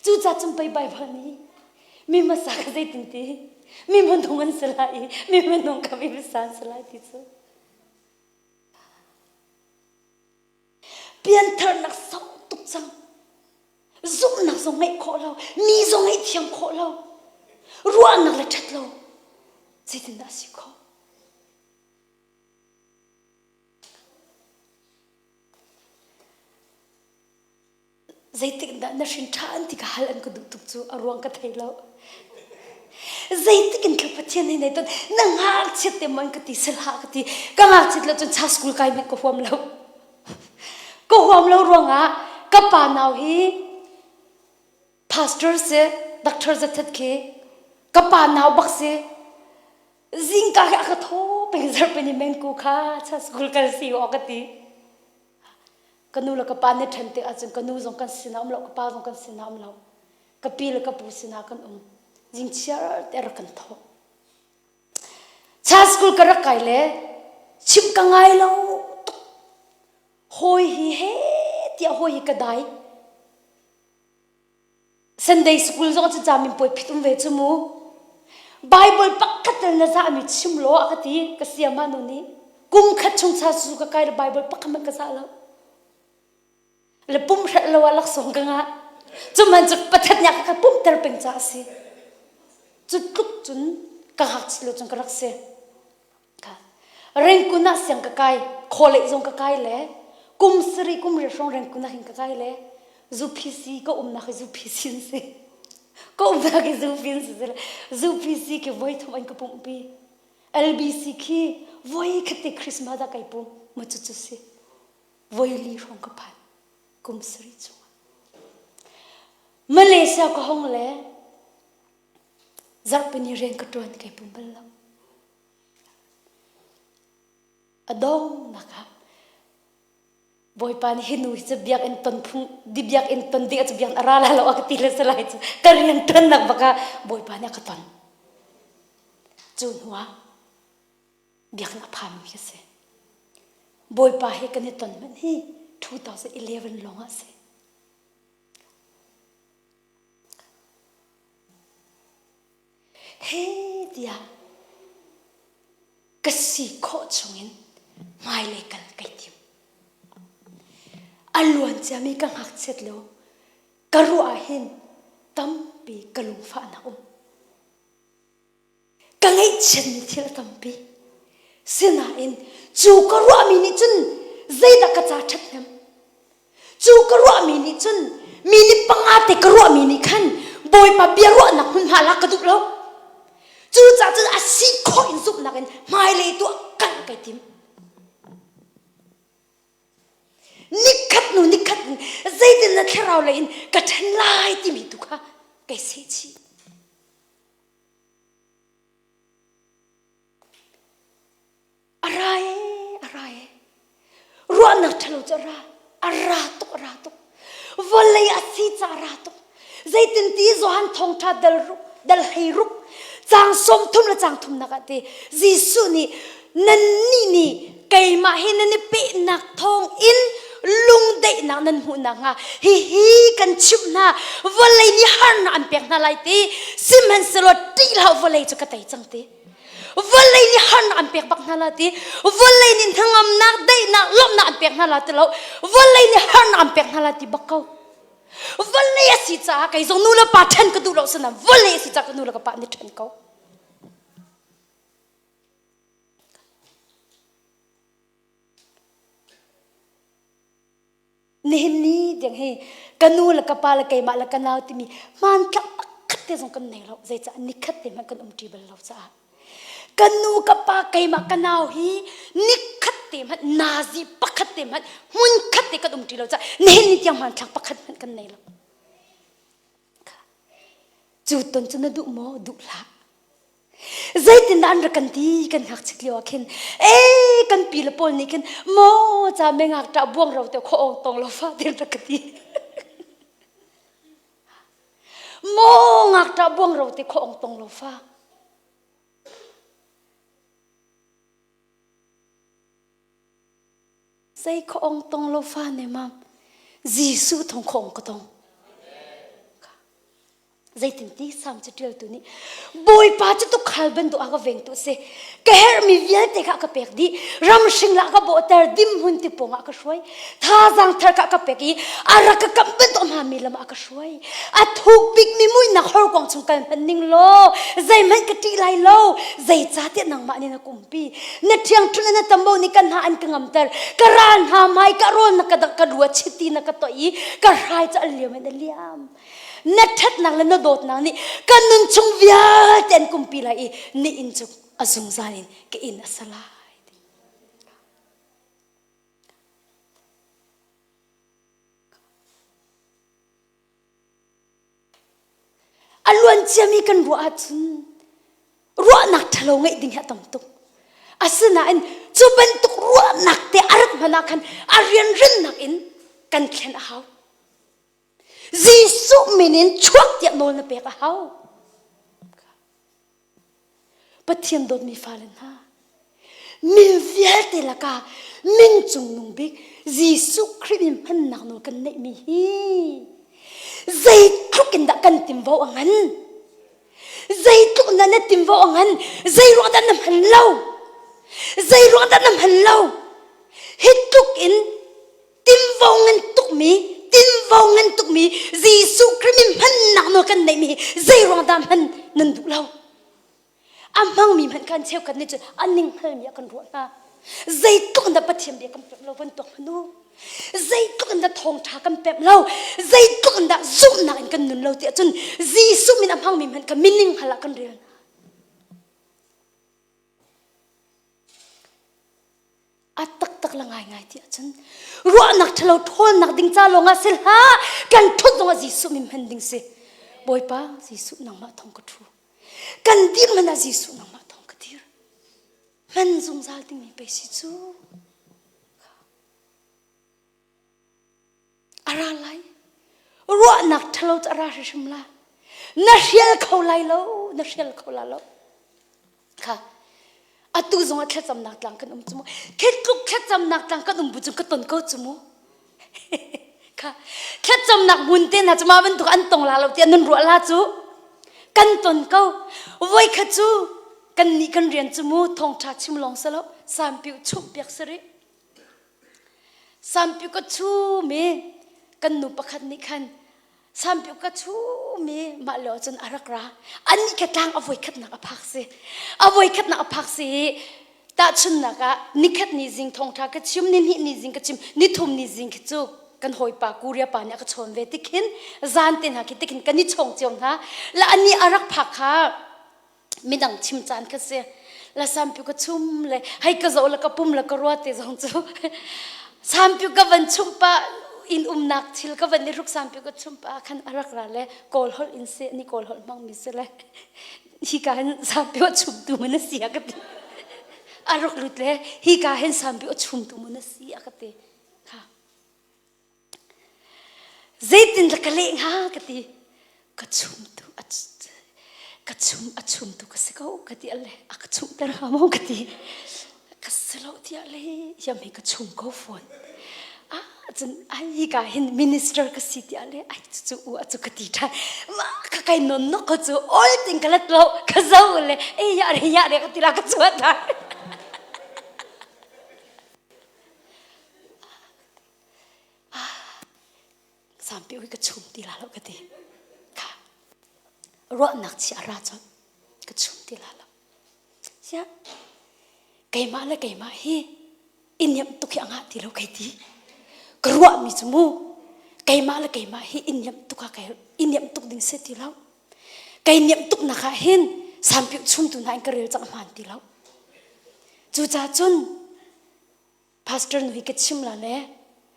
Cucaah cun pei Baibal nih mi hmasa kha zeitin ti mi hmanung an si lai i mi hmanung kha mi hmasa an si lai ti cu. Piantharnak sau tuk cang. Zumhnak zong ngeih khawh lo, mi zong ngeih thiam khawh lo, ruahnak le ṭhat lo, zeitindah a si khawh? Zeitik dah na hrin ṭhan ti ka hal an ka duh tuk cu a ruang ka thei lo. Zeitik in thla Pathian hei nei ton na ngakchiat te maw in ka ti sal hlah ka ti ka ngakchiat lo cun cha school kai hmanh ka huam lo. Ka huam lo ruangah ka pa nau hi pastor si doctor zathat khi ka pa nau bak si zingka khi a ka thaw peng zarhpini mengku kha cha school kal si aw ka ti ka nu le ka pa nih ṭhen tik ahcun ka nu zong kan sinah um lo ka pa zong kan sinah um lo ka pi le ka pu sinah kan um zingchiar te rak kan thawh Cha school ka rak kai le chimh ka ngai lo tuk hawi hi he tiah hawi hi ka dai Sunday school zong cu camin puai phit um ve cu mu Bible pakhat tel na zah mi chim law a ka ti ka siama nu nih kum khat chung cha su ka kai le Bible pakhat hmanh ka zah lo le pum hrelh lo ah laksawng ka ngah cu man cu pathat nih a ka pumhter peng caah a si cu tluk cun ka ngakchit lo cun ka rak si. Rengkun ah siang ka kai, khawlei zong ka kai le kum sarih kum riat hrawng rengkun ah hin ka kai le zuphisi ka umnak hi zuphisi an si. Ka umnak hi zupi an si le zuphisi khi voi thum an ka pumhpi. LBC khi voi khat te Christmas ah kai pum ma cu cu si. Voi li hrawng ka phan kum sarih chungah. Malaysia ka hong le zarhpini rian ka ṭuan kai pum bal lo. A donghnak ah Bawipa nih hi nu hi cu biakinn ton phung di biakinn ton ding ah cu biakinn a ra la lo a ka ti le si lai cu ka rian ṭuannak bak ah Bawipa nih a ka ton. Cu hnu ah biakinn a phanmi ka si. Bawipa he kan i ton hmanh hi 2011 lawng ah a si. He tiah ka si khawh chungin hmailei kal kai tim. A luan ciami ka ngakchiat lo ka ruah ah hin tampi ka lungfahnak um. Ka ngaihchiatmi thil a tampi. Sinain cu ka ruahmi nih cun zeidah ka ca ṭhathnem? Cu ka ruahmi nih cun mi nih panga te ka ruahmi nih khan Bawipa bia ruahnak hmunhma lak ka duh lo. Cucaah cun a si khawh in zumhnak in hmailei tuah kal kai tim. Nikhat hnu nikhat in zeitin na thlarau lei in ka ṭhen lai timi tu kha kai seh chih. A ra ee, a ra ee. Ruahnak ṭhalo cu a ra. A ra tuk, a ra tuk. Vawlei a si ca a ra tuk. Zeitinti Johan thawngṭha dal ruk, dal hlei ruk, caang 30 le caang thumnak ah ti Jesuh nih nannih nih keimah hi nan i pehnak thawng in lungdaihnak nan hmuh nakhnga hihi kan chimh hna vawlei nih harnak an pek hna lai ti sihmanhsehlaw ṭih hlah vawlei cu ka tei cang ti vawlei nih harnak an pek bak hna la ti vawlei nih hnangamnak daihnak lawmhnak an pek hna la ti lo vawlei nih harnak an pek hna la ti bak ko vawlei a si caah kei zong nu le pa ṭhen ka duh lo sana vawlei a si caah ka nu le ka pa nih ṭhen ko Nihin ni tiang hi ka nu le ka pa le keimah le ka nau timi hmanthlak pakhat te zong kan nei lo. Zeicah nikhat te hmanh kan umṭi bal lo caah. Ka nu ka pa keimah ka nau hi nikhat te hmanh nazi pakhat te hmanh hmunkhat te kan umṭi lo caah nihin ni tiang hmanthlak pakhat hmanh kan nei lo. Cu ton cu na duh maw? Duh hlah. Zeitindah an rak kan ti kan ngakchit lio ah khin ee kan pi le pawl nih khin maw ca me ngakṭah buang ro te khaw ong tong lo fa ti rak ka ti. Maw ngakṭah buang ro te khaw ong tong lo fa. Zei khaw ong tong lo fa ne mam. Jesuh thong khaw ong ka tong. Zeitinti Salm caṭialtu nih Bawipa cu tuukhal bantuk a ka vengtu a si. Ka herhmi vialte kha a ka pek dih. Ramhring lah ka bawhter, dimhmun ti pawngah a ka hruai. Thazaang thar kha a ka pek i a rak ka kamh bantuk hmami lam ah a ka hruai. A thuk bikmi muihnak horkuang chung kal hmanh ning law zeihmanh ka ṭih lai lo. Zeicahtiah nangmah nih na ka umpi. Na ṭhiangṭhunh le na tambo nih ka hna an ka ngamter. Ka ral hna hmai ka rawl na ka dangh, ka lu a chiti na ka toih i ka hrai cu a liam in a liam. Na ṭhatnak le na dawtnak nih ka nun chung vialte an kumpi lai i ni inn cu a zungzal in ka inn a sa lai. A luan ciami kan ruah ahcun ruahnak ṭhalo ngeih ding hi a tam tuk. Asinain cu bantuk ruahnak te a rat hmanh ah khan a rianrinnak in kan thlen a hau. Jesuh min in chuak tiah nawl na pek a hau. Pathian dawtmi fale hna, min vialte lakah min cungnung bik Jesuh Khrih min hmannak nawl kan neihmi hi zeitluk in dah kan timvo a ngan? Zeitluk in dah na timvo a ngan? Zei ruang dah na hman lo? Zei ruang dah na hman lo? Hi tluk in Tinvo ngan tukmi, tinvo ngan tukmi Jesuh Khrih min hmannak nawl kan neihmi hi zei ruang dah hman nan duh lo? A hmangmi hmanh khan cheukhat nih cun a ning hngalmi ah kan ruah hna. Zeitluk in dah Pathian bia kan pemh lo van tuak hmanh u. Zeitluk in dah thawngṭha kan pemh lo. Zeitluk in dah zumhnak in kan nun lo tiah cun Jesuh min a hmangmi hmanh kha mining hngal ah kan rel hna. A taktak la ngaingai ti ahcun ruahnak ṭhalo ṭhawnnak ding ca lawngah si hlah kan ṭhut zongah Jesuh min hman ding si. Bawipa Jesuh nangmah thong ka ṭhu. Kan dir hmanh ah Jesuh nangmah thong ka dir. Hman zungzal dingmi pei si cu. A ra lai. Ruahnak ṭhalo cu a ra hrimhrim la. Na hrial kho lai lo, na hrial kho la lo. Kha atu zong ah thlacamnak tlang kan um cu mu. Khi tluk thlacamnak tlang kan um bu cu ka ton ko cu mu. Kha thlacamnak hmun te hna cu mah bantuk an tong la lo tiah nan ruah la cu. Kan ton ko. Voi khat cu kan nih kan rian cu mu thawngṭha chim lawng si lo sampiu chumh piak si rih. Sampiu ka chum i kan nu pakhat nih khan sampiu ka chum i mah lio cun a rak ra. Anih kha tlang a voikhatnak a phak si. A voikhatnak a phak si i tahchunhnak ah nikhat ni zing thawngṭha ka chim, nihnih ni zing ka chim, nithum ni zing khi cu kan hawipa Korea pa nih a ka chawn ve tikhin zan te hna khi tikhin kan i chawng cio hna. La anih a rak phak kha midang chim caan kha si la sampiu ka chum le hei ka zoh le ka pum le ka rua te zong cu sampiu ka van chum pa in umnak thil ka van i hruk sampiu ka chum pa khan a rak ra le kawl holh in si ni kawl holh hmang mi si le hi ka hin sampiu a chum tu mun a si a ka ti a rak lut le hi ka hin sampiu a chum tu mun a si a ka ti kha Zeitindah ka leh hnga ka ti. Ka chumtu ka chum a chumtu ka si ko ka ti le a ka chumter hnga maw ka ti. Ka si lo tiah le yam hi ka chum ko fawn. Ah cun ai hi ka hin minister ka si tiah le ai cu u a cu ka ti ṭhan. Ma ka kai non nok ko cu ol ting ka let lo ka zo le e ya re ya re ka ti la ka chuat ṭhan. Sampi ui ka chum ti la lo ka ti. Kha ruahnak chi a ra cun ka chum ti la lo. Sia keimah le keimah hi i niamh tuk hi a ngah ti lo kai ti. Ka ruahmi cu mu keimah le keimah hi i niamh tuk ah kai i niamh tuk ding si ti lo. Kai niamh tuk nak ah hin sampi chumtu hna in ka rel cang hmaan ti lo. Cucaah cun Pastor nu hi ka chim la le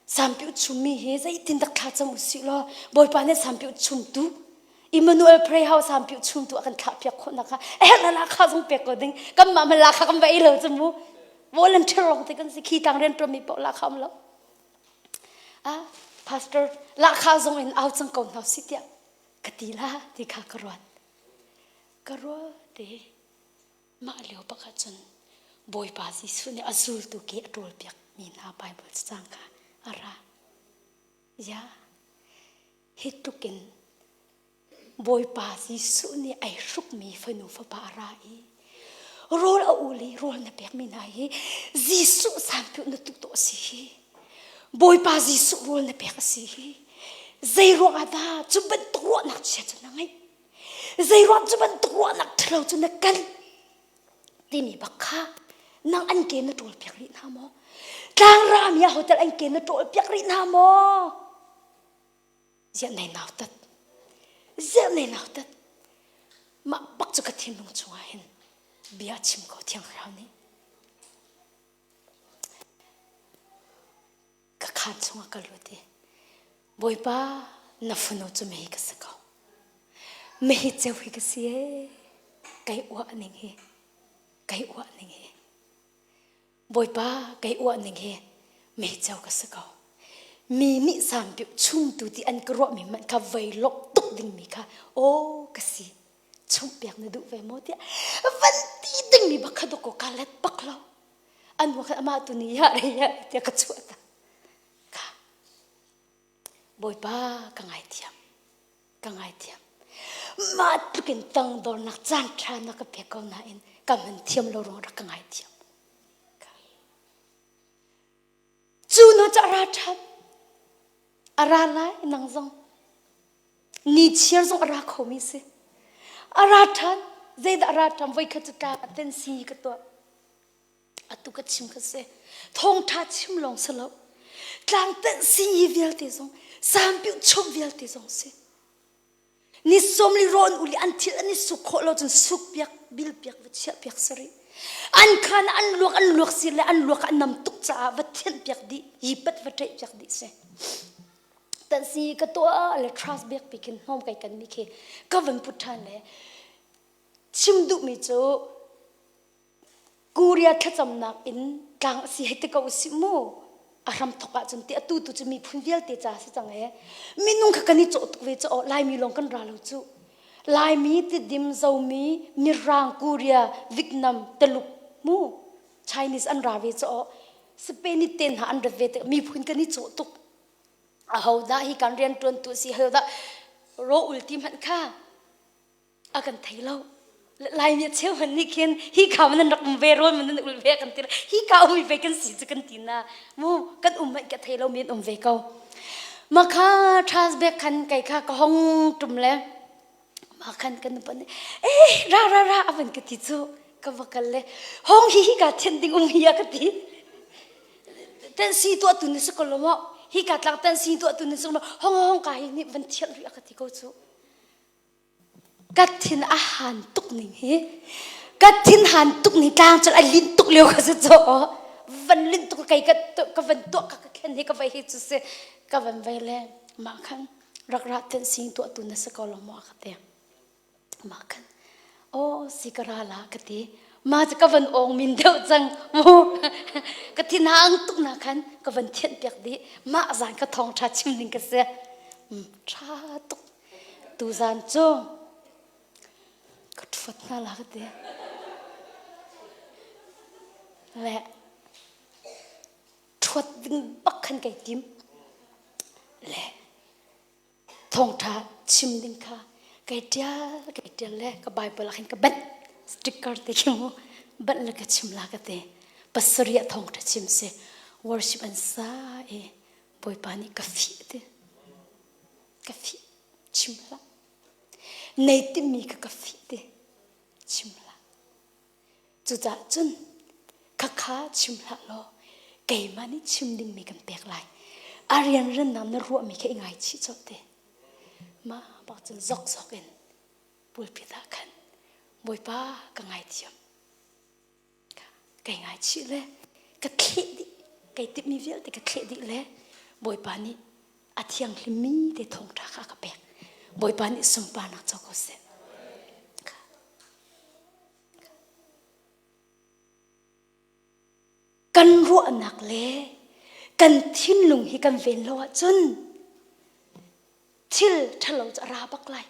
sampi chummi hi zeitin dak thla cam usih law Bawipa nih sampi chumtu Emmanuel Pray House sampi chumtu a kan thlah piak khawh nak a herh la kha zong pek ko ding kan mah man la kha kan va ei lo cu mu volunteer rong te kan si khi tang rian tuan mi paoh la kha um lo ah pastor la kha zong in au cang ko hna si tiah ka ti la ti kha ka ruat ka ruat te Mah lio bak ahcun Bawipa Jesuh nih a zultu ke a ṭawlpiakmi hna Baibal cacang kha a ra. Ya, hi tluk in Bawipa Jesuh nih ai hrukmi fanu fapa a ra i rawl a ul i rawl na pekmi hna hi Jesuh sanpiuh na tuh tawh a si hi. Bawipa Jesuh rawl na pek a si hi. Zei ruangah dah cu bantuk ruahnak chia cu na ngeih? Zeiruang cu bantuk ruahnak ṭhalo cu na kal timi bak kha nang an ke na ṭawl piak rih hna maw? Tlangram ya hotel an ke na ṭawl piak rih hna maw? Ziah nei nautat? Ziah nei nautat? Mah bak cu ka thinlung chungah hin bia chim ko thiang thlarau nih. Ka khaan chungah ka lut i Bawipa na fanu cu mei ka si ko. Mei ceu hi ka si ee. Kai uah ning hi. Kai uah ning hi. Bawipa kai uah ning hi mei ceu ka si ko. Mi nih sampiuh chungtu ti an ka ruahmi hmanh kha vei lawmh tuk dingmi kha aw ka si. Chumhpiak na duh ve maw tiah van ti dingmi bak kha dawkaw ka let bak lo. An hnu khan amah tu nih ya re ya tiah ka chuah ta. Kha Bawipa ka ngaithiam ka ngaithiam mah tluk in tangdornak caan ṭha na ka pek ko nain ka hman thiam lo ruang rak ka ngaithiam cu na cu a ra ṭhan a ra lai nang zong ni chiar zong a ra khomi si a ra ṭhan. Zeidah ra ṭam voi khat cu tla ten si ka tuah. Atu ka chim ka si. Thawngṭha chim lawng si lo. Tlang tenh si vialte zong, sampiu chom vialte zong si. Ni som li rawn uli an thil an i suk khawh lo cun suk piak, bil piak, va chiah piak sari. An khan an luak an luak si le an luak an nam tuk caah va thianh piak dih, yi pat va ṭeih piak dih si. Tan si ka tuah le trust bek pi khin hnawm kai kan mi khi ka van put ṭhan le chim duhmi cu Korea thlacamnak in tlang a si hei ti ko usih mu. A hram thok ahcun ti atu tu cu miphun vialte ca si cang ee. Minung kha kan i cawh tuk ve cu Laimi lawng kan ra lo cu. Laimi, Tidim, Zomi, Mirang, Korea, Vietnam, Taluk mu Chinese an ra ve cu Spain i ten hna an rat ve tik miphun kan i cawh tuk. Ahodah hi kan rian ṭuantu si hodah ro ul ti hmanh kha a kan thei lo laimi a cheu hmanh nih khin hi ka man nan rak um ve rawl man nan ul ve kan ti hi ka um ve kan si cu kan ti na mu kan um hmanh ka thei lo mi an um ve ko ma kha Charles bek khan kai kha ka hong tum le ma khan kan pan eh ra ra ra avan ka ti cu ka va kal le hong hi hi ka thian ding um hi a ka ti ten si tuah tu ni si ko lo mo hi ka tlang ten si tuah tu ni si ko hong hong ka hi ni van thian ri a ka ti ko cu Ka thin a han tuk ning hi ka thin han tuk ning tlang cun a linh tuk lio ka si caw van linh tuk kei ka ka van tuah ka ka khen hi ka vai hi cu si ka van vai le mah khan rak ra ten sing tuah tu na si ko lo maw ka ti mah khan oh si ka ra la ka ti ma cu ka van ong min deuh cang mu ka thin hang tuk na khan ka van thianh piak dih mah zan ka thawng tha chim ding ka si tha tuk Tuzaan cu ka ṭhuat hna la ka ti. Le ṭhuat ding bak khan kai tim. Le thawngṭha chim ding kha kai ṭial kai ṭial le ka Bible ah khin ka banh sticker te khi mu banh le ka chim la ka ti. Pasarih ah thawngṭha chim si worship an sa i Bawipa nih ka fih ti. Ka fih chim hlah. Nei timi kha ka fih ti chim hlah. Cucaah cun khakha chim hlah law keimah nih chim dingmi kan pek lai. A rianrannak na ruahmi kha i ngaichih colh te. Mah bak cun zokzok in pulpit ah khan Bawipa ka ngaithiam. Kai ngaichih le ka thleh dih kai timhmi vialte ka thleh dih le Bawipa nih a thianghlimmi te thawngṭha kha a ka pek. Bawipa nih sunparnak co ko seh. Kan ruahnak le kan thinlung hi kan ven lo ahcun thil ṭhalo cu a ra bak lai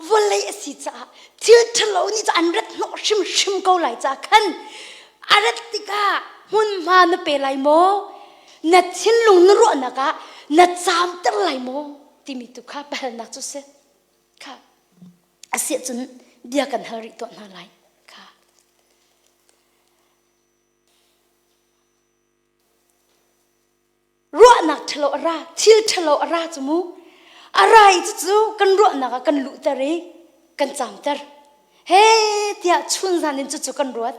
vawlei a si caah thil ṭhalo nih cu an rat hnawh hrimhrim ko lai caah khan a rat tikah hmunhma na pe lai maw na thinlung na ruahnak ah na caamter lai maw timi tu kha biahalnak cu si kha a si ahcun bia kan hal rih tuah hna lai kha Ruahnak ṭhalo a ra, thil ṭhalo a ra cu mu. A ra i cucu kan ruahnak ah kan luhter i kan caamter. He tiah chunzan in cucu kan ruat.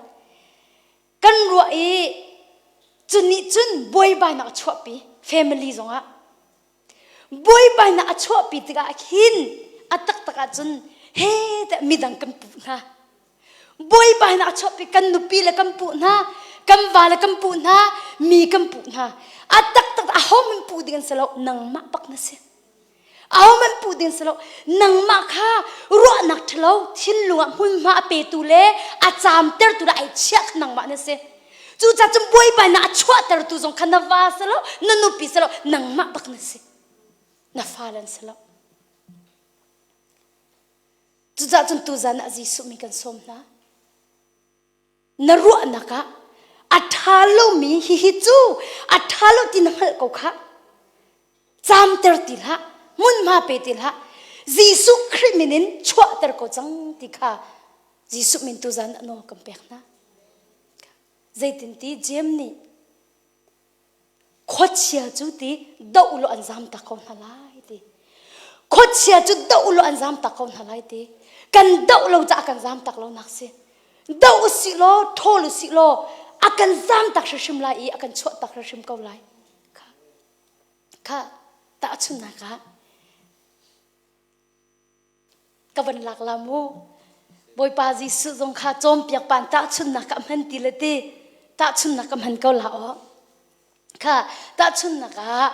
Kan ruah i cu nih cun buaibainak a chuahpi family zongah. Buaibainak a chuahpi tikah khin a taktak ahcun he tiah midang kan puh hna. Buaibainak a chuahpi kan nupi le kan puh hna, kan va le kan puh hna, mi kan puh hna. A taktak ahohmanh puh ding an si lo, nangmah bak na si. Ahohmanh puh ding si lo, nangmah kha ruahnak ṭhalo thinlung ah hmunhma a petu le a caamtertu le ai chiah kha nangmah na si. Cucaah cun buaibainak a chuahtertu zong kha na va si lo, na nupi si lo, nangmah bak na si. Na fale an si lo. Cucaah cun tuzan ah Jesuh min kan sawm hna. Na ruahnak ah a ṭha lomi hihi cu a ṭha lo ti na hngalh ko khah. Caamter ti hlah, hmunhma pe ti hlah. Jesuh Khrih min in chuahter ko cang ti kha Jesuh min tuzan ah nawl kan pek hna. Zeitinti Jeim nih Khuachia cu ti doh u law an zamtak ko hna lai ti. Khuachia cu doh u law an zamtak ko hna lai ti. Kan doh lo caah kan zam tak lo nak si. Doh usih law, ṭhawl usih law, a kan zam tak hrimhrim lai i a kan chuah tak hrimhrim ko lai. Kha, kha tahchunhnak ah ka van lak la mu. Bawipa Jesuh zong kha cawnpiak pan tahchunhnak ka hman ti le ti tahchunhnak ka hman ko la aw. Kha tahchunhnak ah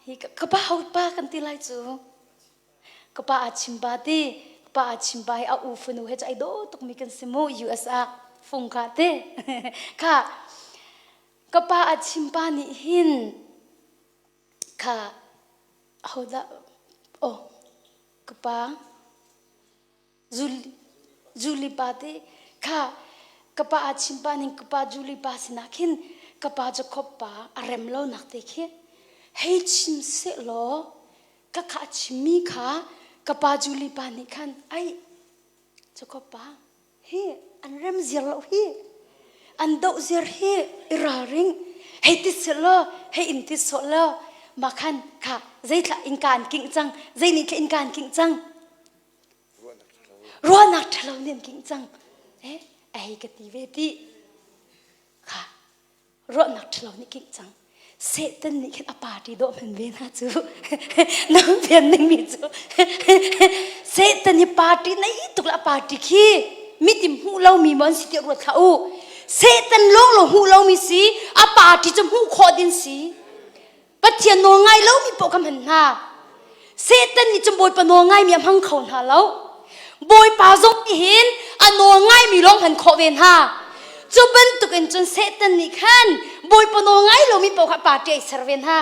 hi ka pa ho pa kan ti lai cu. Ka pa a chim pa ti ka pa a chim pa hi a u fanu he cu ai dawh tukmi kan si mu US ah fung kha ti. Kha ka pa a chim pa nih hin kha ahodah oh ka pa Julie Julie pa te kha ka pa a chim pa ning ka pa Julie pa sinah khin ka pa Jacob pa a rem lo nak te khi hei chim seh law ka kha a chimmi kha ka pa Julie pa nih khan ai Jacob pa hi an rem ziar lo hi an doh ziar hi i ralring hei ti seh law hei in ti sawh law mah khan kha zeithla innka an kingh cang zei nih thla innka an kingh cang ruahnak ṭhalo nih an kingh cang eh a hei ka ti ve ti kha ruahnak ṭhalo nih kingh cang Satan nih khin a party dawh hman ve hna cu na fian dingmi cu Satan hi party nei tuk la party khi mitim hmuh lomi maw an si tiah ruat hlah u Satan lawng lo hmuh lomi si a party cu hmuh khawh din si Pathian nawl ngai lomi paoh kha hman hna. Satan nih cun Bawipa nawl ngaimi a hmang kho hna lo. Bawipa zong nih hin a nawl ngaimi lawng hman khawh ve hna. Cu bantukin cun Satan nih khan Bawipa nawl ngai lomi paoh kha party ai ser ve hna.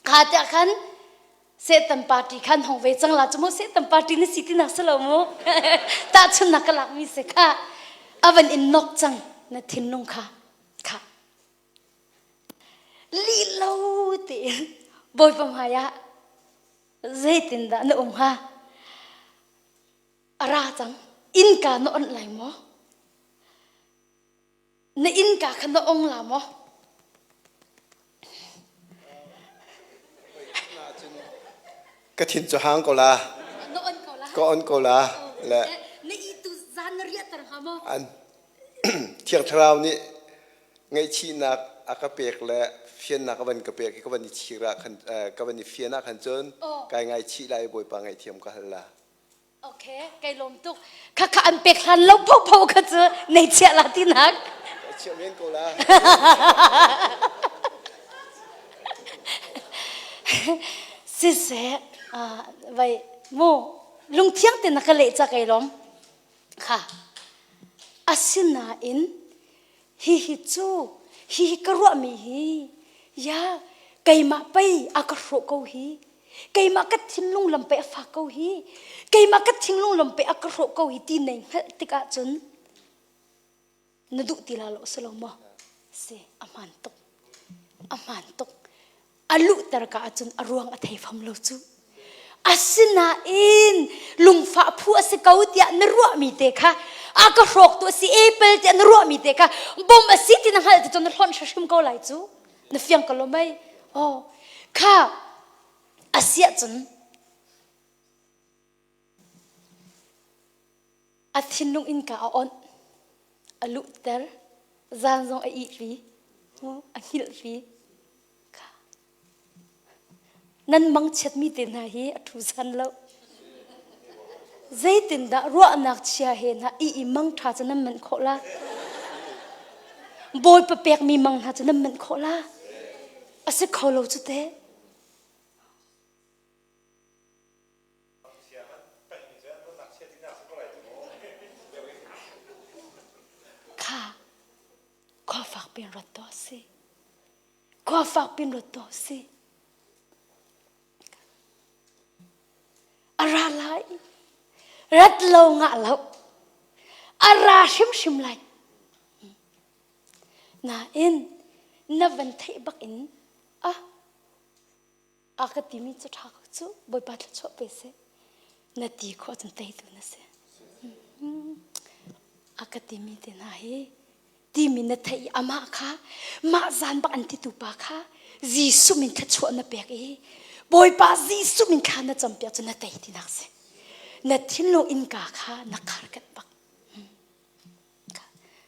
Kha tiah khan Satan party khan hong ve cang la cu mu Satan party na si tinak si lo mu. Tahchunnak ka lakmi si kha a van in nok cang na thinlung kha kha Lih lo tein Bawipa hmaiah zeitindah na um hnga? A ra cang. Innka na onh lai maw? Na innka kha na ong la maw? Ka thin cu hang ko la. Na on ko la. Ka on ko la. Le Na i tu zan na riahter hnga maw? An Thiang Thlarau nih ngaihchihnak a ka pek le fiannak a van ka pek i ka van i chir ah khan ka van i fian ah khan cun kai ngaichih lai i Bawipa ngaihthiam ka hal la. Okay, kai lawm tuk. Kha kha an pek hlan lo po po kha cu nei chiah la tinak. Chiah men ko la. Siseh, vai mu lungthiang te na ka leh ca kai lawm. Kha. Asinain hihi cu hihi ka ruahmi hi ya keimah pei a ka hrawh ko hi keimah ka thinlung lam pei a fak ko hi keimah ka thinlung lam pei a ka hrawh ko hi ti nei hngalh tikah cun na duh ti la lo si lo maw si a hmaan tuk a hmaan tuk a luhter ka ahcun a ruang a thei fam lo cu asinain lungfah phu a si ko tiah na ruahmi te kha a ka hrawktu a si apple tiah na ruahmi te kha bom a si ti na hngalh ti cu na hlonh hrim ko lai cu na fiang ko lo mei oh kha asiah cun A thinlung innka a onh, a luhter, zan zong a ihpi, a hngilhpi. Nan mangchiatmi te hna hi a ṭhu san lo. Zeitindah ruahnak chia he hna i i mang ṭha cu nan manh khawh la? Bawipa pekmi mang hna cu nan manh khawh la? A si kho lo cu teh. Kha khua fak pin rat to si. Khua fak pin rat to si. A ra lai. Rat lo ngah lo. A ra hrimhrim lai. Nain na van theih bak in ah a ka timi cu ṭha ko cu Bawipa thluachuah pe seh na ti khawh cun teitu na si a ka timi te hna hi timi na theih i amah kha mah zan bak an titu pa kha Jesuh min thluachuah na pek i Bawipa Jesuh min thla na campiak cu na tei tinak si. Na thinlung innka kha na khar kanh bak.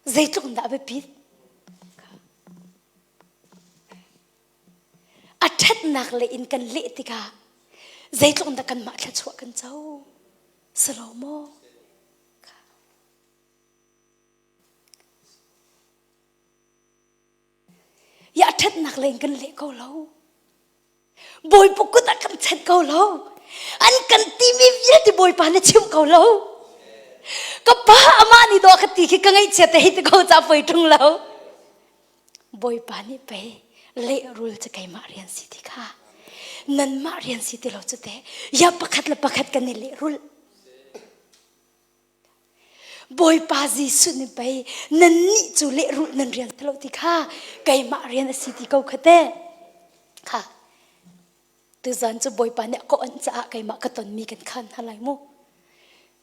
Zeitluk in dah a biapit? A ṭhatnak lei in kan leh tikah zeitluk in dah kanmah thluachuah kan co? Si lo maw? Ya a ṭhatnak lei in kan leh ko lo. Bawipa kut ah kan chanh ko lo. An kan timi vialte Bawipa na chim ko lo. Ka pa amah nih dawh ka ti khi ka ngaihchia te hei ti ko ca poi ṭung lo. Bawipa nih pei lehrul cu keimah rian si ti kha nanmah rian si ti lo cu te ya pakhat le pakhat kan i lehrul. Bawipa Jesuh nih pei nannih cu lehrulh nan rian si lo ti kha keimah rian a si ti ko kha te. Kha tuzan cu Bawipa nih a ka onh caah keimah ka tonmi kan khan hna lai mu.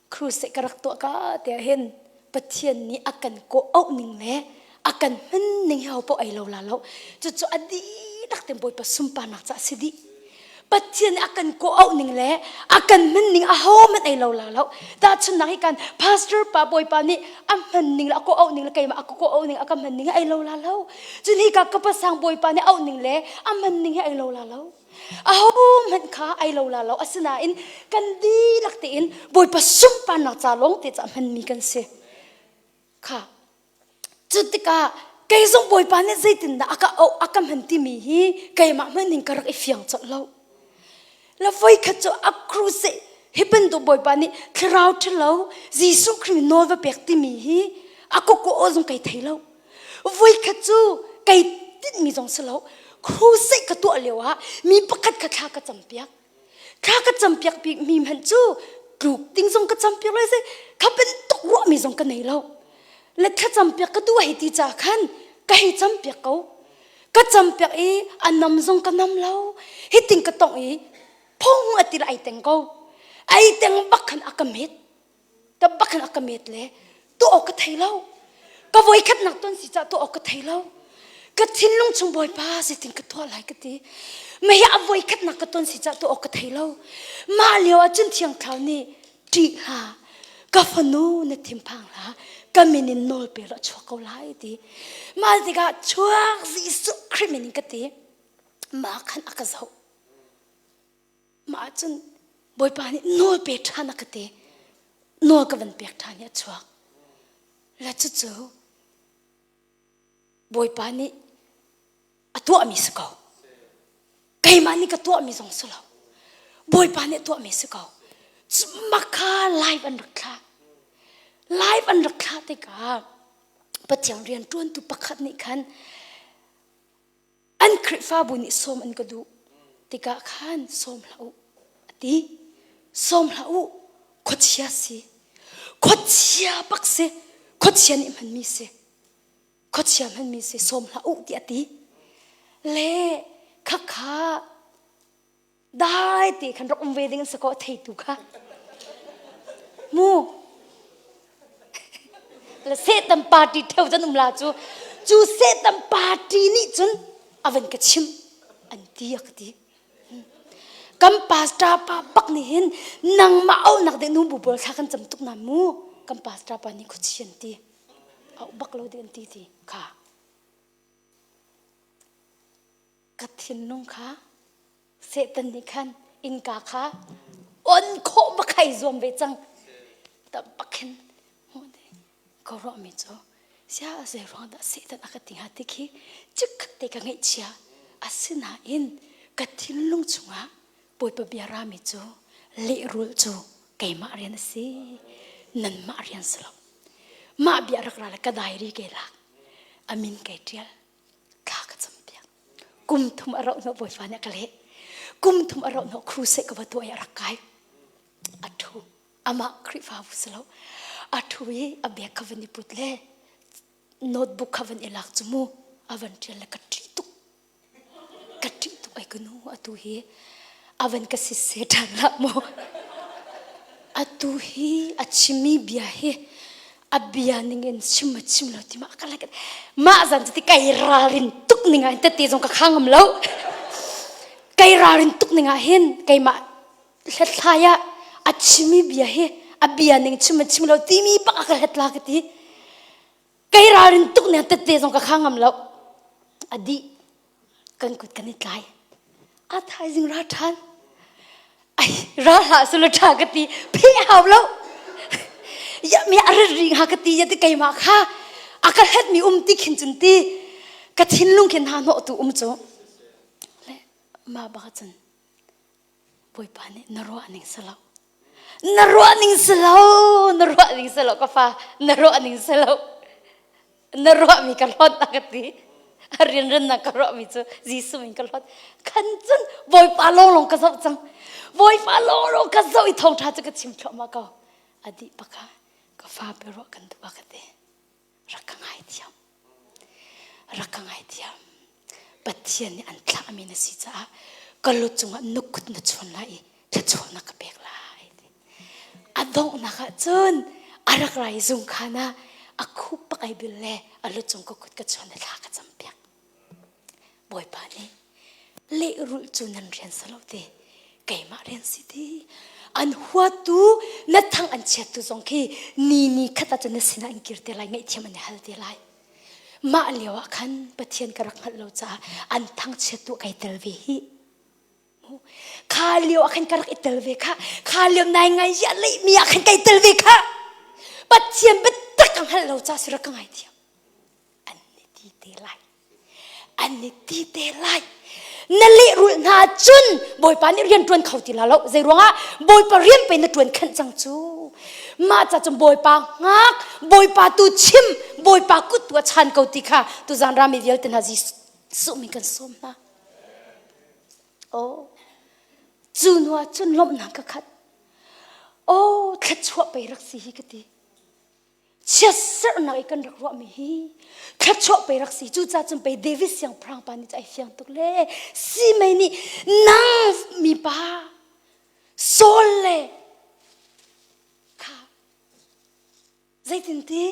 Crusade ka rak tuah ka tiah hin Pathian nih a kan kawh auh ning le a kan hman ning hi ho paoh ei lo la lo. Cucu a dihlak ten Bawipa sunparnak caah si dih. Pathian nih a kan kawh auh ning le a kan hman ning a ho hmanh ei lo la lo. Tahchunhnak hi kan pastor pa bawipa nih a hman ning le a kawh auh ning le keimah a ka kawh auh ning a ka hman ning hi ei lo la lo. Cun hi ka ka pasang bawipa nih auh ning le a hman ning hi ei lo la lo. A ho hmanh kha ei lo la lo. Asinain kan dihlak tein bawipa sunparnak ca lawng te ca hmanmi kan si. Kha Cu tikah kei zong Bawipa nih zeitindah a ka auh a ka hman timi hi keimah hmanh in ka rak i fiang colh lo. La voikhat cu a crusade hi bantuk Bawipa nih thlarau ṭhalo Jesuh Khrih nawl va pek timi hi a koko aw zong kai thei lo. Voikhat cu kai tinhmi zong si lo. Crusade ka tuah lio ah mi pakhat kha thla ka campiak. Thla ka campiak mi hmanh cu tluk ding zong ka campiak lo si kha bantuk ruahmi zong ka nei lo. Le thla campiak ka duh hei ti ca khan ka hei campiak ko. Ka campiak i a nam zong ka nam lo. Hitin ka tongh i phung a ti le ai teng ko. Ai teng bak khan a ka met. Ka bak khan a ka met le tuah awk ka thei lo. Ka voikhatnak ton si caah tuah awk ka thei lo. Ka thinlung chung Bawipa zeitin ka tuah lai ka ti. Mah hi a voikhatnak ka ton si caah tuah awk ka thei lo. Mah lio ah cun Thiang Thlarau nih ṭih hlah, ka fanu na thinphang hlah, ka min in nawl pe law chuak ko lai ti. Mah tikah chuak Jesuh Khrih min in ka ti. Mah khan a ka zoh. Mah ahcun Bawipa nih nawl pe ṭhan a ka ti. Nawl ka van pek ṭhan i a chuak. Le cucu Bawipa nih a tuahmi si ko. Keimah nih ka tuahmi zong si lo. Bawipa nih a tuahmi si ko. Maka live an rak thlah. Live an rak thlah tikah Pathian rian ṭuantu pakhat nih khan an Khrihfabu nih sawm an ka duh tikah khan sawm hlah u a ti sawm hlah u khuachia si khuachia bak si khuachia nih hmanmi si khuachia hmanmi si sawm hlah u tiah a ti le khakha dai te khan rak um ve ding an si ko theitu kha mu le Satan party theu cun um la cu cu Satan party nih cun a van ka chim an ti a ka ti kan pastor pa bak nih hin nangmah auhnak ding nu bu pawl thla kan cam tuk na mu kan pastor pa nih khuachi an ti auh bak lo ding an ti ti kha Ka thinlung kha Satan nih khan innka kha on khawh bak ai zuam ve cang. Ta bak hin ka ruahmi cu sia zei ruang dah Satan a ka ti hnga ti khi chikkhat te ka ngaihchia. Asinain ka thinlung chungah Bawipa bia rami cu lehrulh cu keimah rian a si nanmah rian si lo. Mah bia rak ra le ka diary ke lak a min kai ṭial thla ka campiak kum thum a rauh hnawh bawipa nih a ka leh kum thum a rauh hnawh crusade ka va tuah i a rak kai a ṭhu amah Khrihfabu si lo a ṭhu i a bag kha van i put le notebook kha van i lak cu mu a van ṭial le ka ṭih tuk Ka ṭih tuk ai ka nu atu hi a van ka sisse ṭhan hlah maw? Atu hi a chimmi bia hi a bia ning in chim a chim lo ti ma ka like mah zan cu ti kai ralrin tuk ning ah hin tette zong ka kha ngam lo kai ralrin tuk ning ah hin keimah hlathlai ah a chimmi bia hi a bia ning chim a chim lo timi bak a ka hlet la ka ti. Kei ralrin tuk ne tette zong ka kha ngam lo. A dih. Kan kut kan i tlai. A thaizing ra ṭhan. Ai, ra hlah sula ṭha ka ti. Phe hau lo. Ya mi a rit ri hnga ka ti ya ti keimah kha a ka hlet mi um ti khin cun ti ka thinlung khin hna hnawh tu um cu. Le mah bak cun Bawipa nih na ruah ning si lo. Na ruah ning si lo, na ruah ning si lo ka fa, na ruah ning si lo. Na ruahmi ka hlawt a ka ti. A rianrannak ka ruahmi cu Jesuh in ka hlawt. Khan cun Bawipa lawnglawng ka zoh cang. Bawipa lawnglawng ka zoh i thawngṭha cu ka chim thluahmah ko. A dih bak ah ka fa biaruah kan duh a ka ti. Rak ka ngaithiam. Rak ka ngaithiam. Pathian nih an thlahmi na si caah ka lu cungah nukut na chuan lai i thluachuahnak ka pek lai. A donghnak ah cun a rak ra i zungkhan ah a khup pak ai bil le a lu cung ka kut ka chuan le thla ka campiak. Bawipa nih lehrulh cu nan rian si lo te keimah rian si ti an huatu na thang an chiattu zong khi ni ni khat ah cun na sinah an kir te lai ngaihthiam an i hal te lai mah lio ah khan Pathian ka rak hngalh lo caah an thangchiattu kai tel ve hi kha lio ah khan ka rak i tel ve kha kha lio nai ngai ya lei mi ah khan kai tel ve kha Pathian biatak ka hngalh lo caah si rak ka ngaithiam an ni ti te lai an ni ti te lai na lehrulh hna cun bawipa nih rian ṭuan kho ti la lo zei ruangah bawipa rian pe na ṭuan khenh cang cu mah ca cun bawipa hngak bawipa tu chim bawipa kut tu a chan ko ti kha tuzan rami vialte hna Jesuh min kan sawm hna oh cu hnu ah cun lawmhnak ka khat oh thluachuah pei rak si hi ka ti chiatserhnak i kan rak ruahmi hi thluachuah pei rak si cucaah cun pei David siangpahrang pa nih cu ai fiang tuk le si mei nih nang mipa Saul le kha zeitin ti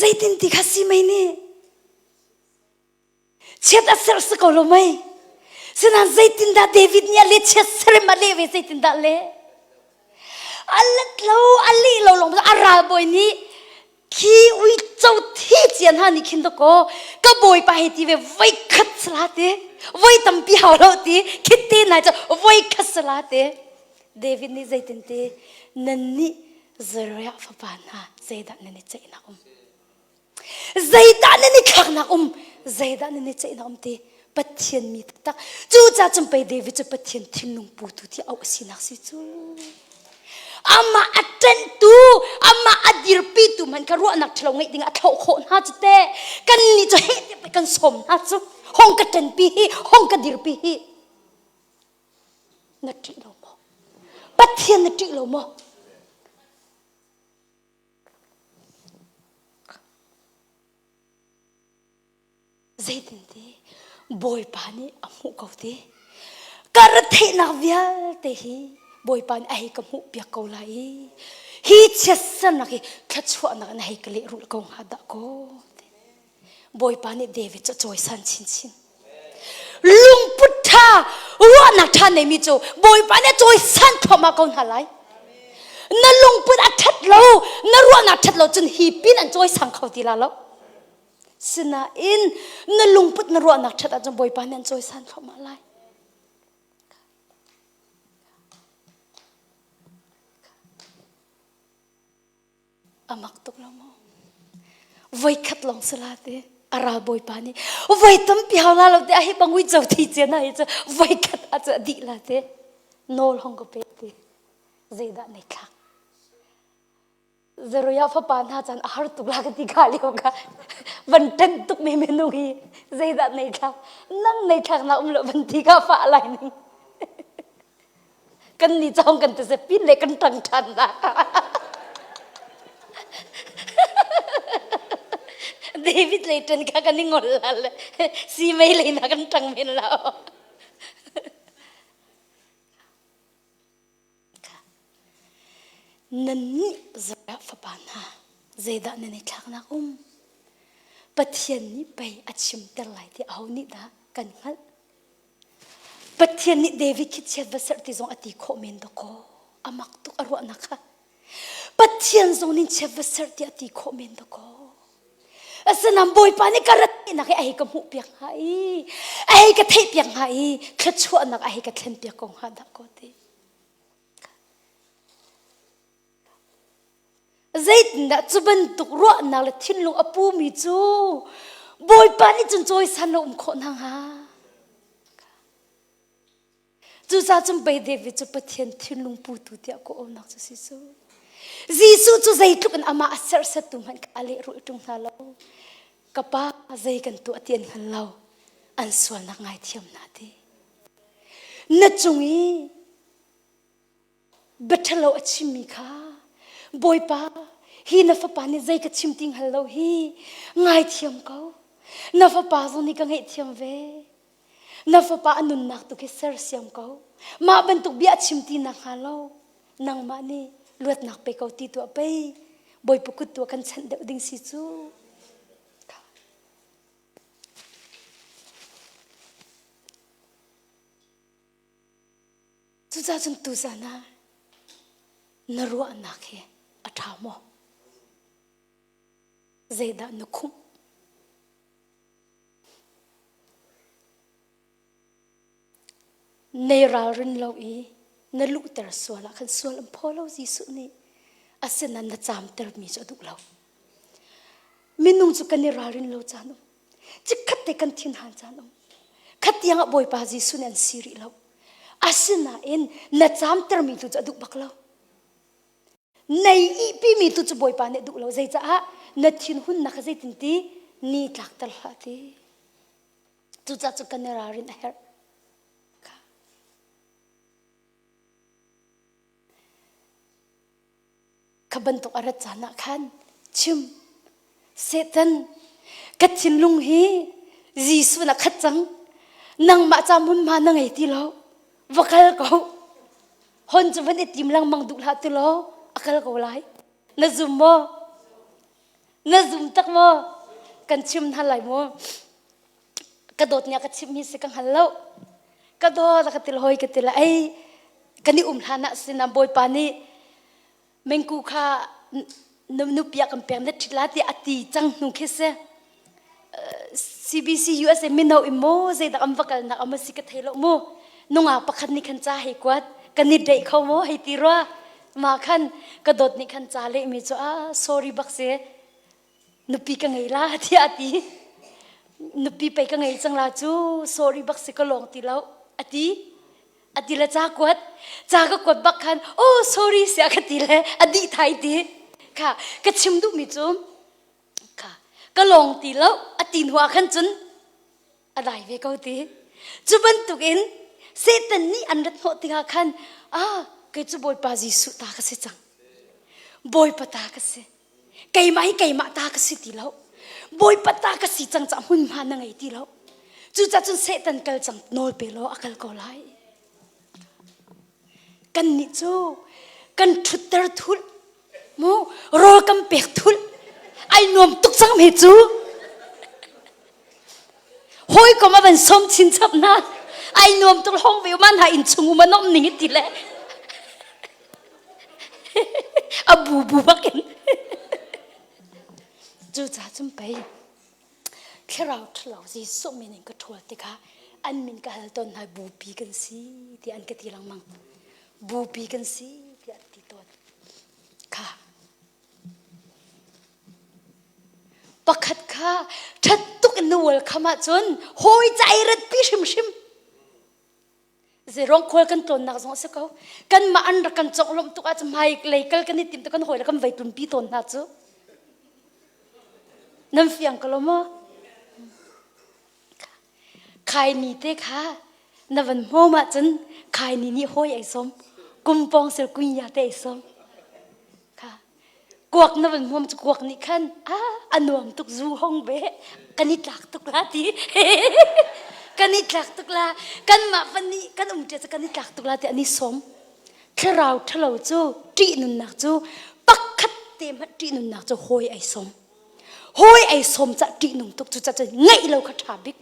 zeitin ti kha si mei nih Chiat a serh si ko lo mei. Sinain zeitindah David nih a leh chiat serem a leh ve zeitindah leh? A let lo, a leh lo lawng a ralbawi nih khi uico thi cian ha nih khin dakaw ka bawipa hei ti ve voi khat sala ti voi tampi hau lo ti khit te nai cu voi khat sala ti David nih zeitin ti nannih Zeruiah fapa hna zeidah nan i ceihnak um Zeidah nan i thlaknak um? Zeidah nan i ceihnak um ti? Pathian mi taktak. Cucaah cun pei David cu Pathian thinlung putu ti auh a sinak si cu. Amah a ṭenhtu, amah a dirpitu hmanh kha ruahnak ṭhalo ngeih ding a thlauh khawh hna cu teh. Kannih cu heh tiah pei kan sawm hna cu. Hong ka ṭenpi hi, hong ka dirpi hi. Na ṭih lo maw? Pathian na ṭih lo maw? Zeitinti Bawipa nih a hmuh ko ti. Ka retheihnak vialte hi Bawipa nih a hei ka hmuh piak ko lai i hi chiatsernak hi thluachuahnak in a hei ka lehrulh ko hnga dah kaw. Bawipa nih David cu a cawisan chinchin. Lungput ṭha, ruahnak ṭha neimi cu Bawipa nih a cawisan thluahmah ko hna lai. Na lungput a ṭhat lo, na ruahnak ṭhat lo cun hi pin an cawisang kho ti la lo. Sinain na lungput na ruahnak ṭhat ahcun Bawipa nih an cawisan thluahmah lai. A mak tuk lo maw? Voikhat lawng si la ti. A ralbawipa nih voi tampi hau la lo ti a hi bang uico thi cia na hi cu voikhat ah cu a dih la ti. Nawl hong ka pe ti. Zeidah nei thlak? Zeruiah fapa hna caan a har tuk la ka ti ka lio ka van ṭen tuk mi minung hi zeidah nei thlak? Nang nei thlak na um lo van ti ka fah lai ning. Kan ni cawng kan ti pin le kan ṭang ṭhan na. David lei ṭan kha kan i ngol la le si mei lei na kan ṭang men la. Nannih Zerah fapa hna, zeidah nan i thlaknak um? Pathian nih pei a chimter lai ti aho nih dah kan hngalh? Pathian nih David khi chiat va serh ti zong a ti khawh men dakaw. A mak tuk a ruahnak kha. Pathian zong nih chiat va serh ti a ti khawh men dakaw. Asinain Bawipa nih ka rat nak hi a hei ka hmuh piak hnga i a hei ka theih piak hnga i thluachuahnak a hei ka thlen piak ko hnga dah ko ti. Zeitindah cu bantuk ruahnak le thinlung a pumi cu Bawipa nih cun cawisan lo um khawh hna hnga? Cucaah cun pei David cu Pathian thinlung putu tiah kawh aunak cu si cu. Jesuh cu zeitluk in amah a serhsattu hmanh kha a lehrulh ṭung hna lo. Ka pa zei kan tuah ti an hngal lo. An sualnak ngaithiam hna ti. Na cung i biaṭhalo a chimmi kha Bawipa hi na fapa nih zei ka chim ti hngal lo hi ngaithiam ko. Na fapa zong nih ka ngaihthiam ve. Na fapa a nunnak tu khi sersiam ko. Mah bantuk bia a chim ti nak hnga lo. Nangmah nih luatnak pe ko ti tuah pei. Bawipa kut tu kan chanh deuh ding si cu. Cucaah cun tuzan ah na ruahnak hi a ṭha maw? Zeidah na khumh? Nei ralrin lo i na luhter sual ah khan sual an phaw lo Jesuh nih. Asinain na caamtermi cu a duh lo. Minung cu kan i ralrin lo caan um. Chikkhat te kan thinhan caan um. Khat tiang ah Bawipa Jesuh nih an si rih lo. Asinain na caamtermi tu cu a duh bak lo. Nei ihpimi tu cu Bawipa nih a duh lo. Zeicaah na thinhunnak kha zeitin ti ni tlakter hlah ti. Cucaah cu kan i ralrin a herh. Kha bantuk a rat caan ah khan chim Satan ka thinlung hi Jesuh na khat cang nangmah ca hmunhma na ngei ti lo va kal ko hon cu van i tim lengmang duh hlah ti law a kal ko lai na zum maw na zum tak maw kan chim hna lai maw ka dawt nih a ka chimh hi si ka hngal lo ka dawt a ka til hoi ka til ei kan i um hlan ah sinah bawipa nih mengku kha nupi ah kan pek na ṭhit la tiah a ti cang hnu khi si CBC USA mino in maw zeidak an va kalnak ama si ka thei lo mu nungak pakhat nih khan ca hei kuat kan i deih kho maw hei ti rua ma khan ka dawt nih khan ca leh mi cu ah sorry bak si nupi ka ngei la tiah a ti nupi pei ka ngei cang la cu sorry bak si ka lawng ti lo a ti a ti le ca kuat ca ka kuat bak khan oh sorry sia ka ti le a dih thai ti kha ka chim duhmi cu kha ka lawng ti lo a ti hnu ah khan cun a dai ve ko ti cu bantuk in Satan nih an rat hnawh tikah khan ah kei cu Bawipa Jesuh ta ka si cang Bawipa ta ka si keimah hi keimah ta ka si ti lo Bawipa ta ka si cang cah hmunhma na ngei ti lo cucah cun Satan kal cang nawl pe law a kal ko lai Kannih cu kan ṭhutter thulh mu rawl kan pek thulh ai nuam tuk cang me cu hawikom a van sawm chinchap hna ai nuam tuk hong ve man ha inn chung um a nom ning ti le a bu bu bakin cu ca cun pei Thlarau ṭhalo Jesuh min in ka ṭhawl tikah an min ka hal tawn hna bupi kan si tiah an ka ti lengmang. Bupi kan si tiah an ti tawn. Kha. Pakhat kha ṭhat tuk in na welcome ahcun hawi ca i ratpi hrimhrim. Zeirong khual kan tlawnnak zong a si ko. Kanmah an rak kan conglawmh tuk ahcun hmai lei kal kan i tim kan hawi le kan vei tlunpi tawn hna cu. Nan fiang ko lo maw? Khaini te kha na van hmawm ahcun khaini nih hawi ei sawm. Kumpong sir kunya te ei sawm. Kha kuak na van hmawm cu kuak nih khan ah a nuam tuk zu hong ve kan i tlak tuk la ti kan i tlak tuk la kanmah van nih kan um ṭia cu kan i tlak tuk la ti an i sawm thlarau ṭhalo cu ṭih nunnak cu pakhat te hmanh ṭih nunnak cu hawi ai sawm hawi ai sawm cah ṭih nung tuk cu cah cun ngeih lo kha ṭha bik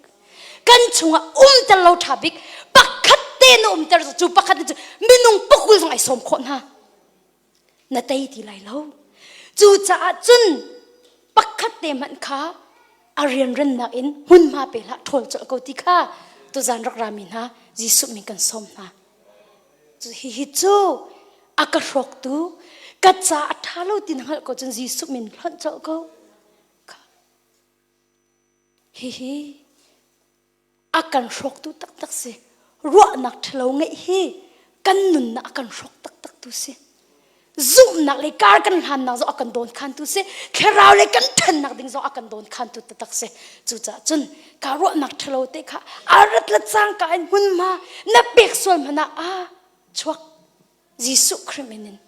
kan chungah um tel lo ṭha bik pakhat te. te na umter cu pakhat cu minung pakul zong ai sawm khawh hna. Na tei ti lai lo. Cucaah cun pakhat te hmanh kha a rianrannak in hmunhma pe hlah ṭhawl colh ko ti kha tuzan rak rami hna Jesuh min kan sawm hna. Hihi cu a ka hrawktu ka ca a ṭha lo ti na hngalh ko cun Jesuh min hlonh colh ko. Hihi a kan hrawktu taktak si. Ruahnak ṭhalo ngeih hi kan nunnak a kan hrawk taktak tu si. Zumhnak le kar kan hlannak zong a kan dawn khantu si. Thlarau le kan ṭhannak ding zong a kan dawn khantu taktak si. Cucaah cun ka ruahnak ṭhalo te kha a rat le cangka in hmunhma na pek sual hmanh ah a chuak Jesuh Khrih min in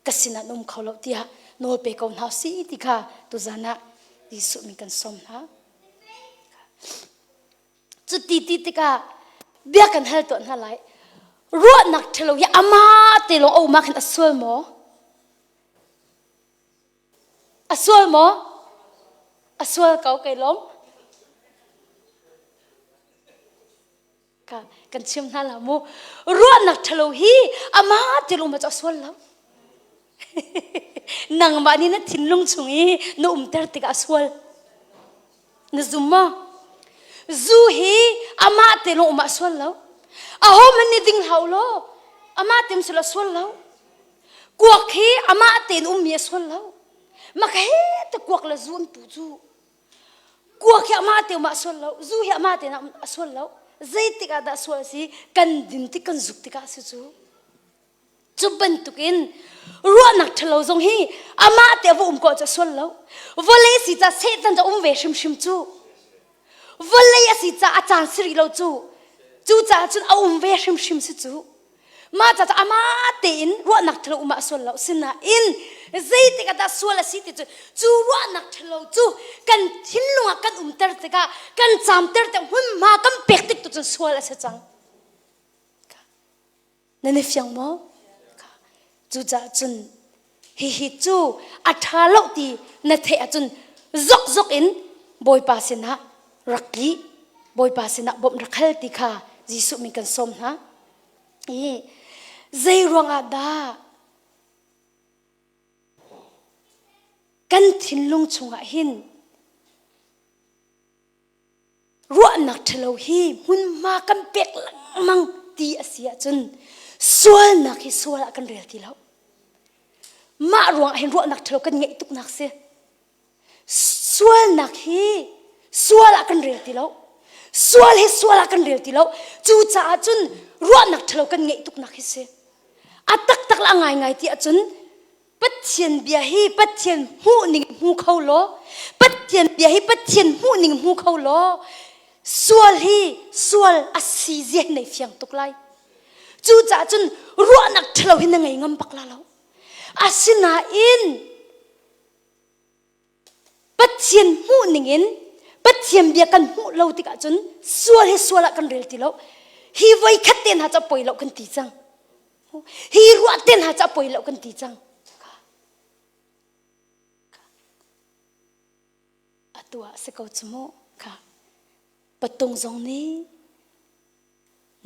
ka sinah na um kho lo tiah nawl pe ko hna si ti kha tuzan ah Jesuh min kan sawm hna. Cuti ti tikah bia kan hal tuah hna lai. Ruahnak ṭhalo hi amah te lawng a um ah khin a sual maw? A sual maw? A sual ko kei lawm. Ka kan chim hna la mu. Ruahnak ṭhalo hi amah te lawng ma cu a sual lo. Nangmah nih na thinlung chung i na umter tikah a sual. Na zum maw? Zu hi amah te lawng um ah sual lo. Aho hmanh nih ding hlah u law amah te um sila sual lo. Kuak hi amah tein ummi a sual lo. Maka he te kuak le zu an pu cu. Kuak hi amah te um ah sual lo. Zu hi amah tein a sual lo. Zeitik ah dah sual a si? Kan din tik kan zuk tikah a si cu. Cu bantukin ruahnak ṭhalo zong hi amah te va um ko cu a sual lo. Vawlei si ca Satan cu a um ve hrimhrim cu. Vawlei a si ca a caan si rih lo cu. Cucaah cun a um ve hrimhrim si cu. Mah ca cu amah tein ruahnak ṭhalo um ah a sual lo. Sinain zeitik ah dah sual a si ti cu cu ruahnak ṭhalo cu kan thinlung ah kan umter tikah kan caamter tik hmunhma kan pek tik tu cun sual a si cang. Nan i fiang maw? Cucaah cun hihi cu a ṭha lo ti na theih ahcun zokzok in Bawipa sinah rak tli, Bawipa sinah bawmh rak hal ti kha Jesuh min kan sawm hna. I zei ruangah dah kan thinlung chungah hin ruahnak ṭhalo hi hmunhma kan pek lengmang ti a si ahcun sualnak hi sual ah kan rel ti lo. Mah ruangah hin ruahnak ṭhalo kan ngeih tuknak si. Sualnak hi sual ah kan rel ti lo. Sual hi sual ah kan rel ti lo. Cucaah cun ruahnak ṭhalo kan ngeih tuknak hi si. A taktak le a ngaingai ti ahcun Pathian bia hi Pathian hmuh ning hmu kho law Pathian bia hi Pathian hmuh ning hmu kho law sual hi sual a si zia nei fiang tuk lai. Cucaah cun ruahnak ṭhalo hi na ngei ngam bak la lo. Asinain Pathian hmuh ning in Pathian bia kan hmuh lo tikah cun sual hi sual ah kan rel ti lo. Hi voi khat te hna cu a poi lo kan ti cang. Hi ruah te hna cu a poi lo kan ti cang. Atu ah si ko cu mu kha patung zong nih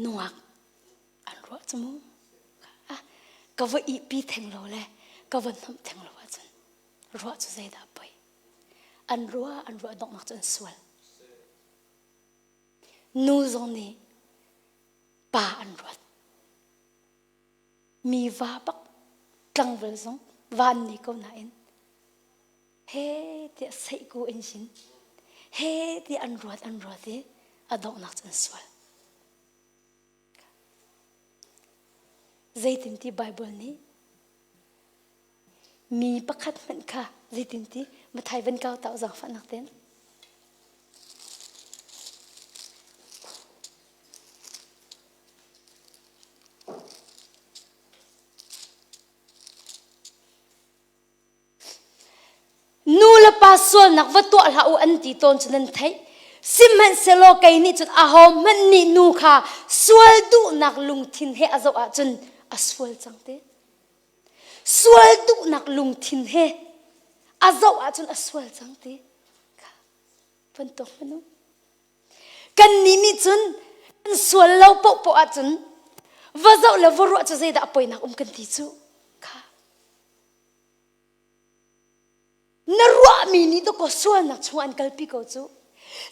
nungak an ruah cu mu ka va ihpi theng lo le ka va hnomh theng lo ahcun ruah cu zeidah poi an ruah an ruah donghnak cu an sual nu zong nih pa an ruat mi va bak tlangval zong van ni ko nain he tiah seih ku in sin he tiah an ruat an ruat i a donghnak cu an sual Zeitinti Baibal nih mi pakhat hmanh kha zeitinti Mathai van kau ta zaangfahnak ten. Nu le pa sualnak va tuah hlah u an ti tawn cu nan theih. Sihmanhsehlaw kei nih cun ahohmanh nih nu kha sual duhnak lungthin he a zoh ahcun a sual cang te. Sual duhnak lungthin he a zoh ahcun a sual cang te. Kha bantuk hmanh Kannih nih cun kan sual lo paohpaoh ahcun. Va zoh le va ruah cu zeidah a poinak um kan ti cu kha. Na ruahmi nih dawkaw sualnak chung an kalpi ko cu.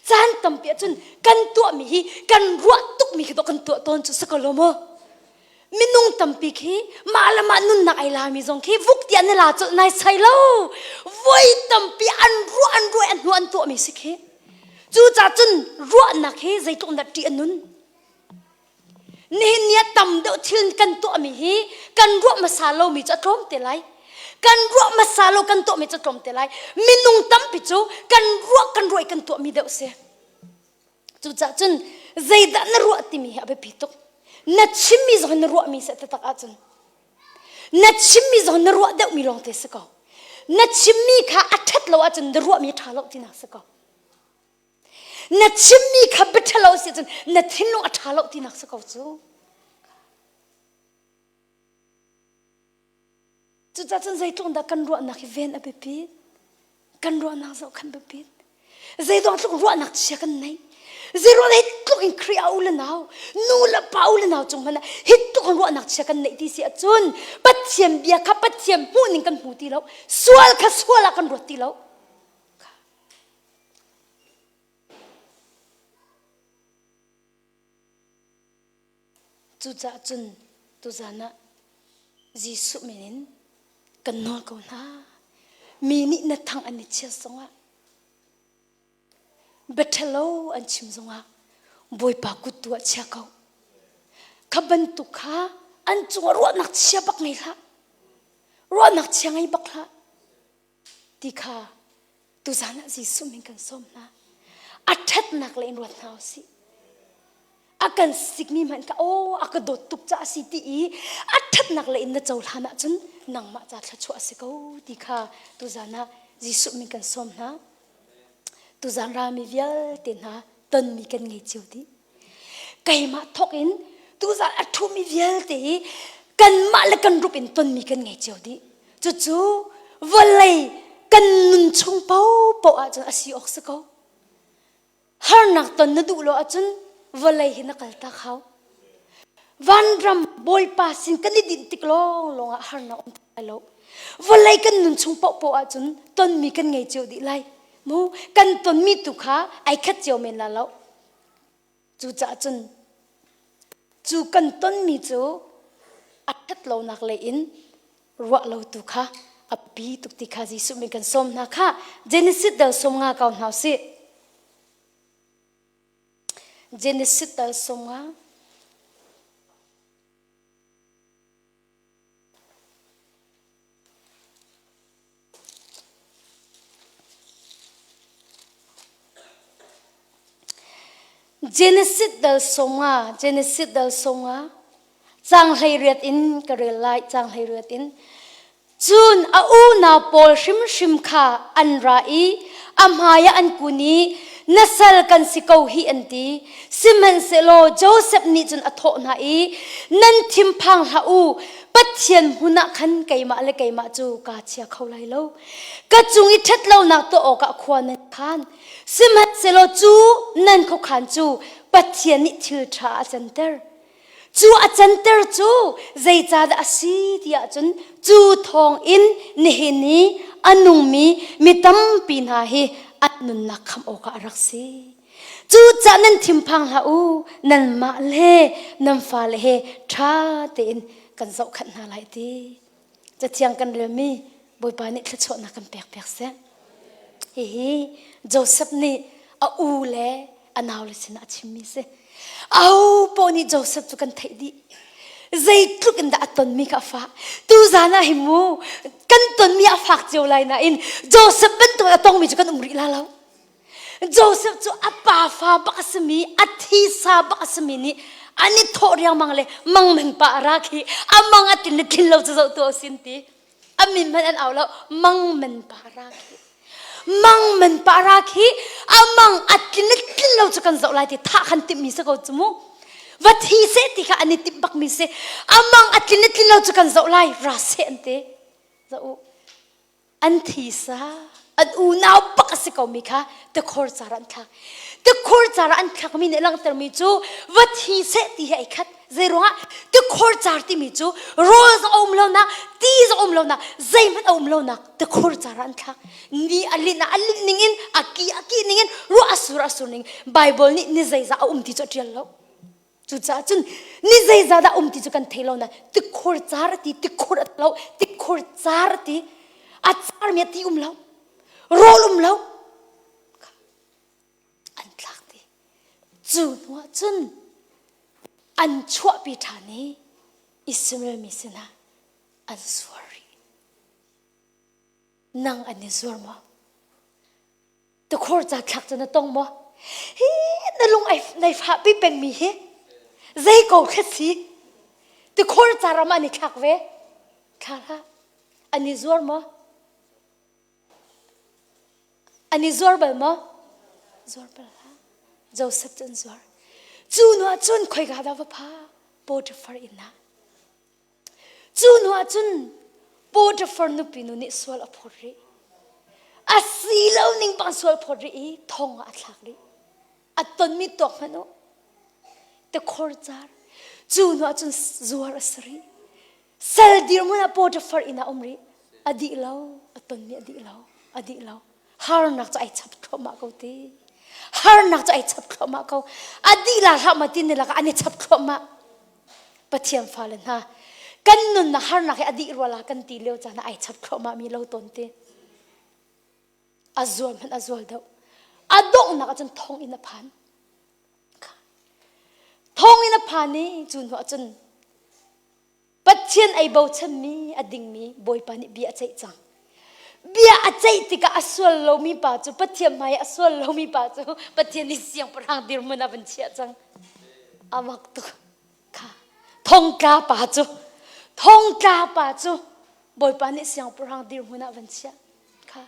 Caan tampi ahcun kan tuahmi hi kan ruah tukmi khi dawh kan tuah tawn cu si ko lo maw? Minung tampi khi mah le mah nunnak ai lami zong khi vuk tiah na la colh nai sai lo. Voi tampi an ruah an ruah an hnu an tuahmi si khi. Cucaah cun ruahnak hi zeitluk dah ṭih a nun. Nihin ni ah tam deuh thil kan tuahmi hi kan ruah hmasa lomi cu a tlawm te lai. Kan ruah hmasa lo kan tuahmi cu a tlawm te lai. Minung tampi cu kan ruah kan ruah i kan tuahmi deuh si. Cucaah cun zeidah na ruah timi hi a biapi tuk. Na chimmi zong hi na ruahmi seh taktak ahcun. Na chimmi zong na ruah deuhmi lawng te si ko. Na chimmi kha a ṭhat lo ahcun na ruahmi a ṭha lo tinak si ko. Na chimmi kha bia ṭhalo si cun na thinlung a ṭha lo tinak si ko cu. Cucaah cun zeitluk dah kan ruahnak hi ven a biapi. Kan ruahnak zoh khan biapi. Zeiruang tluk ruahnak chia kan nei. Zeiruang hi tluk in Khrih a u le nau, nu le pa u le nau cung hmanh ah hi tluk in ruahnak chia kan neih ti si ahcun Pathian bia kha Pathian hmuhning kan hmu ti lo. Sual kha sual ah kan ruat ti lo. Cucaah cun tuzan ah Jesuh min in kan nawl ko hna. Mi nih na thang an i chiat zongah, bia ṭhalo an chim zongah Bawipa kut tu ah chia ko. Kha bantuk kha an cungah ruahnak chia bak ngei hlah. Ruahnak chia ngei bak hlah. Ti kha tuzan ah Jesuh min kan sawm hna. A ṭhatnak le in ruat hna u sih. A kan sikmi hmanh kha aw a ka dawt tuk caah a si ti i a ṭhatnak le in na cohlan ahcun nangmah ca thluachuah a si ko ti kha tuzan ah Jesuh min kan sawm hna. Tuzan rami vialte hna tonmi kan ngei cio dih. Keimah thawk in tuzan a ṭhumi vialte hi kanmah le kan rup in tonmi kan ngei cio dih. Cucu vawlei kan nun chung paohpaoh ahcun a si awk si ko. Harnak ton na duh lo ahcun vawlei hi na kaltak hau. Vanram Bawipa sin kan i dinh tik lawnglawng ah harnak um lai lo. Vawlei kan nun chung paohpaoh ahcun tonmi kan ngei cio dih lai. Mu kan tonmi tu kha ai khat cio men la lo. Cucaah cun cu kan tonmi cu a ṭhat lonak lei in ruah lo tu kha a pi tuk ti kha Jesuh min kan sawm hna kha Genesis dal sawm nga kau hna usih. Genesis dal sawm nga. Genesis dal sawmnga, Genesis dal sawmnga, cang 18 in ka rel lai, cang 18 in. Cun a unau pawl hrimhrim kha an ra i a hmaiah an kun i na sal kan si ko hih an ti. Sihmanhsehlaw Josef nih cun a thawh hna i nan thinphang hlah u, Pathian hmun ah khan keimah le keimah cu kaa chia kho lai lo. Ka cung i ṭhatlonak tuah awkah khua nan khan. Sihmanhsehlaw cu nan khuakhan cu Pathian nih thil ṭha a canter. Cu a canter cu zeicahdah a si ti ahcun cu thawngin nihin i a nungmi mi tampi hna hi an nunnak khamh awkah a rak si. Cucaah nan thinphang hlah u, nanmah le nan fale he ṭha tein kan zohkhanh hna lai ti. Cathiang kan relmi Bawipa nih thluachuahnak kan pek piak seh. Hihi Joseph nih a u le a naule sinah a chimmi si. Aho paoh nih Joseph cu kan theih dih. Zeitluk in dah a tonmi kha a fah. Tuzan ah hi mu kan tonmi a fak cio lai nain Joseph bantuk a tongmi cu kan um rih la lo. Joseph cu a pa fa bak a simi a thisa bak a simi nih an i thawh riangmang le mangmen pa a ra khi a mang a tin le thin lo cu zoh tu a sin ti. A min hmanh an au lo mangmen pa ra khi mangmen pa ra khi a mang a tlin le tlin lo cu kan zoh lai ti thah khan timhmi si ko cu mu va thi seh ti kha an i timh bakmi si a mang a tlin le tlin lo cu kan zoh lai ra seh an ti zoh u an thisa an unau bak a si komi kha tikhor car an thlak tikhor car an thlakmi nih langhtermi cu va thi seh ti hi ai khat. Zeiruangah tikhor car timi cu rawl zong a um lonak, ti zong a um lonak, zeihmanh a um lonak tikhor car ah an thlak. Ni a linh ah a linh ning in, a ki a ki ning in, ruah a sur a sur ning Bible nih ni zeizah a um ti cu a ṭial lo. Cucaah cun ni zeizah dah um ti cu kan thei lo na tikhor car a ti, tikhor a lo, tikhor car a ti, a carmi a ti um lo, rawl um lo. An tlak ti. Cu hnuah cun an chuahpi ṭhan i Israel mi sinah an zuar rih. Nang an i zuar maw? Tukhur ca thlak cu na tong maw? Hi na lung ai nai fahpi pengmi hi zei ko kha si? Tikhor ca ram an i thlak ve. Thla hlah. An i zuar maw? An i zuar bal maw? Zuar bal hlah. Joseph cu an zuar. Cu hnu ah cun khoika dah va pha? Potiphar inn ah. Cu hnu ah cun Potiphar nupi nu nih sual a phawt rih. A si lo ning bang sual phawt rih i thong ah a thlak rih. A tonmi tuak hmanh u. Tikhor car. Cu hnu ah cun zuar a si rih. Sal dirhmun ah Potiphar inn ah um rih. A dih lo, a tonmi a dih lo, a dih lo. Harnak cu ai chap thluahmah ko ti. Harnak cu ai chap thluahmah ko. A dih la hlah ma ti ni lakah an i chap thluahmah. Pathian fale hna, kan nunnak harnak hi a dih rua la kan ti lio caan ah ai chap thluahmah mi lo tawn ti. A zual hmanh a zual deuh. A donghnak ah cun thong in a phan. Thong in a phan i cu hnu ah cun Pathian ei bochanmi a dingmi Bawipa nih bia a ceih cang. Bia a ceih tikah a sual lomi pa cu Pathian hmai a sual lomi pa cu Pathian nih siangpahrang dirhmun a van chiah cang. A mak tuk. Kha thongtla pa cu thongtla pa cu Bawipa nih siangpahrang dirhmun ah van chiah. Kha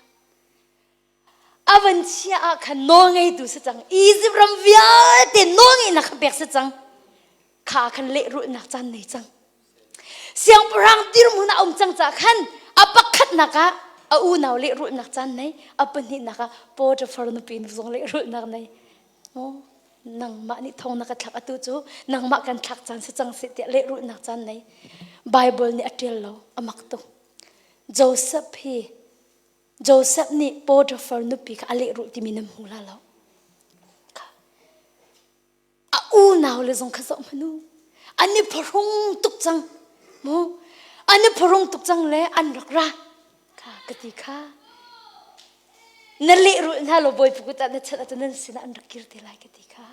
a van chiah ah khan nawlngeitu si cang Egypt ram vialte nawlngeihnak kha pek si cang kha khan lehrulhnak caan nei cang siangpahrang dirhmun a um cang caah khan a pakhatnak ah a unau lehrulhnak caan nei a pahnihnak ah Potiphar nupi zong lehrulhnak nei maw nangmah nih thong na ka thlak atu cu nangmah kan thlak caan si cang seh tiah lehrulhnak caan nei Bible nih a ṭial lo a mak tuk Joseph hi Joseph nih Potiphar nupi kha a lehrulh timi nan hmu la lo. A unau le zong kha zoh hmanh u. An i phuhrung tuk cang. Mu an i phuhrung tuk cang le an rak ra. Kha ka ti kha. Na lehrulh hna lo bawipa kut ah na chanh ahcun nan sinah an rak kir te lai ka ti kha.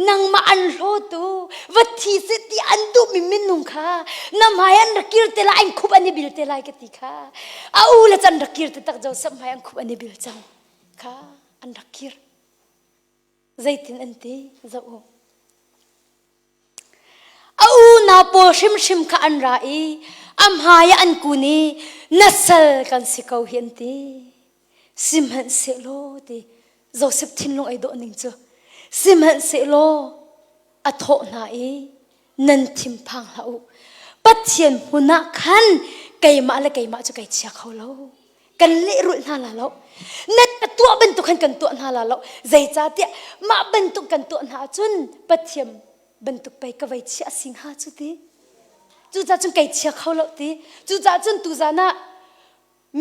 Nangmah an hlawtu va thi seh ti an duhmi minung kha na hmai an rak kir te lai an khup an i bil te lai ka ti kha a u le can rak kir te tak Joseph hmai an khup an i bil cang kha an rak kir zeitin an ti zoh u A unau pawl hrimhrim kha an ra i a hmai ah an kun i na sal kan si ko hi an ti. Sihmanhsehlaw ti Joseph thinlung ei dawh ning cu sihmanhsehlaw a thawh hna i nan thinphang hlah u. Pathian hmun ah khan keimah le keimah cu kai chia kho lo. Kan lehrulh hna la lo. Nan ka tuah bantuk khan kan tuah hna la lo. Zeicahtiah mah bantuk kan tuah hna ahcun Pathian bantuk pei ka vei chiah si hnga cu ti. Cucaah cun kei chia kho lo ti. Cucaah cun tuzan ah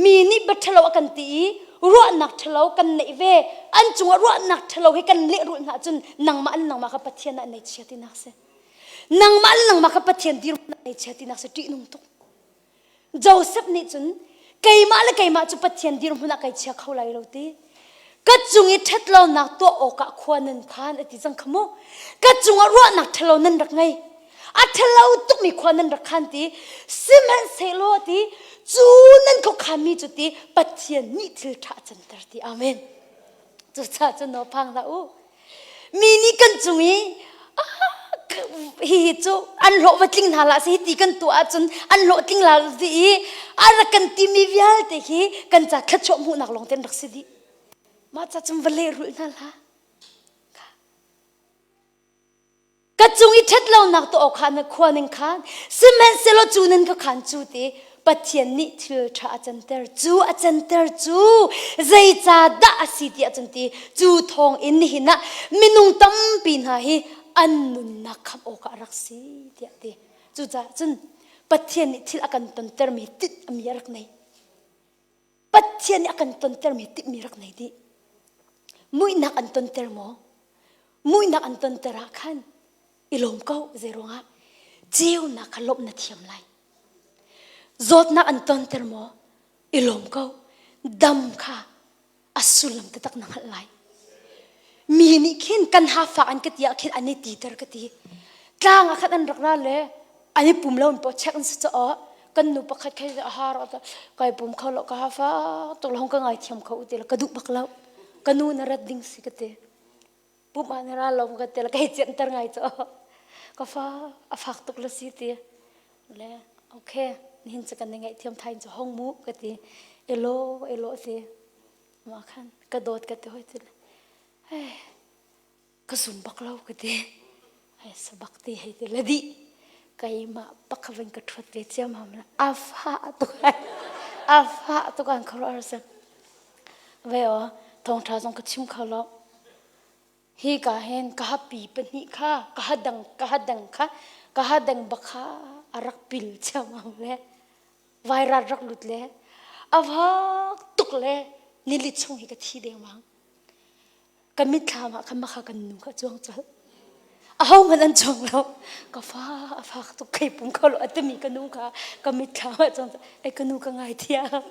mi nih bia ṭhalo a kan ti i ruahnak ṭhalo kan neih ve an cungah ruahnak ṭhalo hi kan lehrulh hna ahcun nangmah le nangmah kha Pathian ah nei chia tinak si. Nangmah le nangmah kha Pathian dirhmun ah nei chia tinak si ṭihnung tuk. Joseph nih cun keimah le keimah cu Pathian dirhmun ah kai chia kho lai lo ti. Ka cung i ṭhatlonak tuah awkah khua nan khan a ti cang kha mu. Ka cungah ruahnak ṭhalo nan rak ngei. A ṭhalo tukmi khua nan rak khan ti. Sihmanhsehlaw ti cu nan khuakhanmi cu ti Pathian nih thil ṭha a canter ti. Amen. Cucaah cun naw phang hlah u. Mi nih kan cung i hihi cu an hlawh va tling hna hlah seh ti kan tuah ahcun an hlawh tling la ti i a rak kan timi vialte hi kan ca thluachuah hmuhnak lawng te an rak si dih. Mah ca cun va lehrulh hna hlah. Ka cung i ṭhat lonak tuah awk kha na khua ning khan sihmanhsehlaw cu nan ka khan cu ti Pathian nih thil ṭha a canter cu a canter cu zeicahdah a si ti ahcun ti cu thawng in nihin ah minung tampi hna hi. An nunnak khamh awkah a rak si tiah ti. Cucaah cun Pathian nih thil a kan tontermi tinh ami a rak nei. Pathian nih a kan tontermi timhmi rak nei dih. Muihnak an tonter maw? Muihnak an tonter ah khan i lawm ko zei ruangah ceunak kha lawmh na thiam lai. Zawtnak an tonter maw? I lawm ko. Dam kha a sullam taktak na hngalh lai. Mi nih khin kan hafa an ka ti ah khin an i titer ka ti. Tlang ah khan an rak ra le an i pum lo in paw check an si caah kan nu pakhat khai a har kai pum kho lo ka hafa tuk lo ka ngai thiam kho ti lo ka duh bak lo. Ka nu na rat ding si ka ti. Pum ah na ra lo ka ti la kai cianter ngai caw. Ka fa a fak tuk la si ti. Le okay nihin cu kan ngaih thiam thain cu hong mu ka ti. Elo elo ti. Mah khan ka dawt ka ti hoi ti eh ka zum bak lo ka ti ai sabak ti hei ti la di keimah pakhavin ka thuat ve ciam ham la a fa tuk a fa tuk an khoro ar se ve o thawngtha zong ka chim kho lo hi ka hen ka hapi pahnih kha ka hadang ka hadang kha ka hadang bakha a rak pil chiam am le vairat rak lut le a vak tuk le nili chung hi ka thi dengmang ka mitthlam ah khan makha kan nu kha cuang colh aho hmanh an cuang lo ka fa a fak tuk kai pum kho lo a timi ka nu kha ka mitthlam ah cuang ai ka nu ka ngai thiam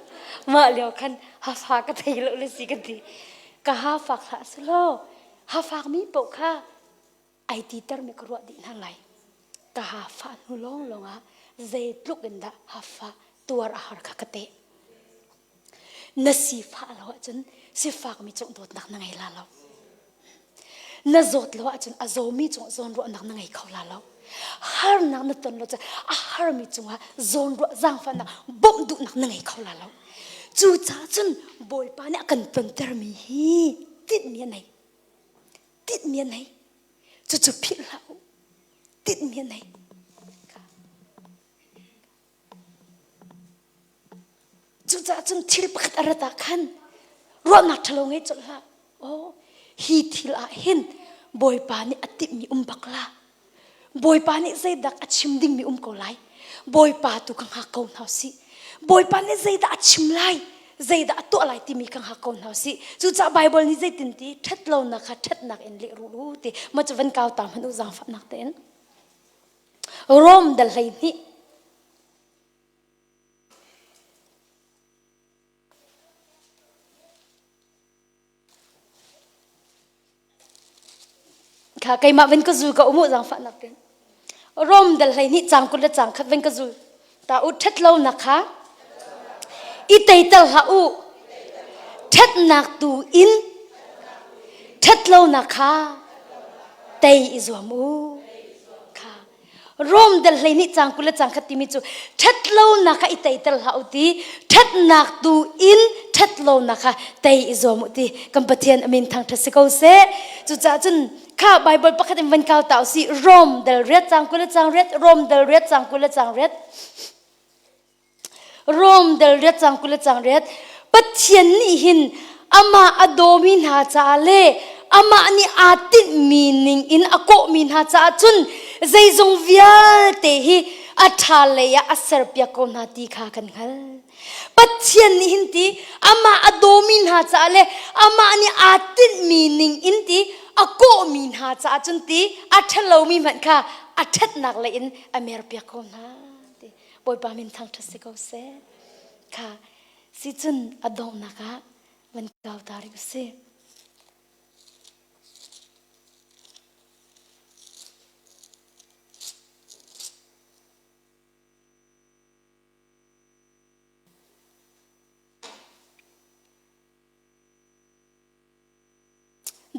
mah lio khan ha fa ka thei lo le si ka ti ka ha fak hlah selo ha fak mi paoh kha ai titer mi ka ruah dih hna lai. Ka hafa hnu lawnglawng ah zeitluk in dah hafa tuar a har kha ka teh. Na sifah lo ahcun sifakmi cung dawtnak na ngei la lo. Na zawt lo ahcun a zawmi cung zawnruahnak na ngei kho la lo. Harnak na ton lo cun a harmi cungah zawnruah zaangfahnak bawmh duhnak na ngei kho la lo. Cucaah cun Bawipa nih a kan tontermi hi tinhmi a nei. Tinhmi a nei. Cucu philh hlah u. Tinhmi a nei. Cucaah cun thil pakhat a rat ah khan ruahnak ṭhalo ngei colh hlah. Oh, hi thil ah hin Bawipa nih a timhmi um bak la. Bawipa nih zeidah a chim dingmi um ko lai. Bawipa tu ka hngak ko hna usih. Bawipa nih zeidah a chim lai, zeidah a tuah lai timi ka hngak ko hna usih. Cucaah Baibal nih zeitin ti ṭhatlonak kha ṭhatnak in lehrul u ti mah cu van kau ta hmanh u zaangfahnak tein. Rom dal 12 Kha keimah van ka zul ka umu zaangfahnak ten. Rom dal hlei nih cang kul le cang khat van ka zul. Ta u ṭhat lo nak kha i teital hlah u. Ṭhatnak tu in ṭhat lo nak kha tei i zuam u. Kha Rom dal hlei nih cang 20 le cang khat timi cu ṭhatlonak kha i teiter hlah u ti ṭhatnak tu in ṭhatlonak kha tei i zuam u ti kan Pathian amin thangṭhat si ko seh cucaah cun kha Bible pakhat in van kau ta usih Rom dal riat cang 20 le cang riat Rom dal riat cang 20 le cang riat Rom dal riat cang 20 le cang riat Pathian nih hin amah a dawmi hna caah le amah nih aa tinhmi ning in a kawhmi hna caah cun zeizong vialte hi a ṭha lei ah a serpiak ko hna ti kha kan hngalh. Pathian nih hin ti amah a dawmi hna caah le amah nih aa tinhmi ning in ti a kawhmi hna caah cun ti a ṭhalomi hmanh kha a ṭhatnak lei in a merpiak ko hna. Ti Bawipa min thangṭhat si ko seh. Kha si cun a donghnak ah van kau ta rih usih.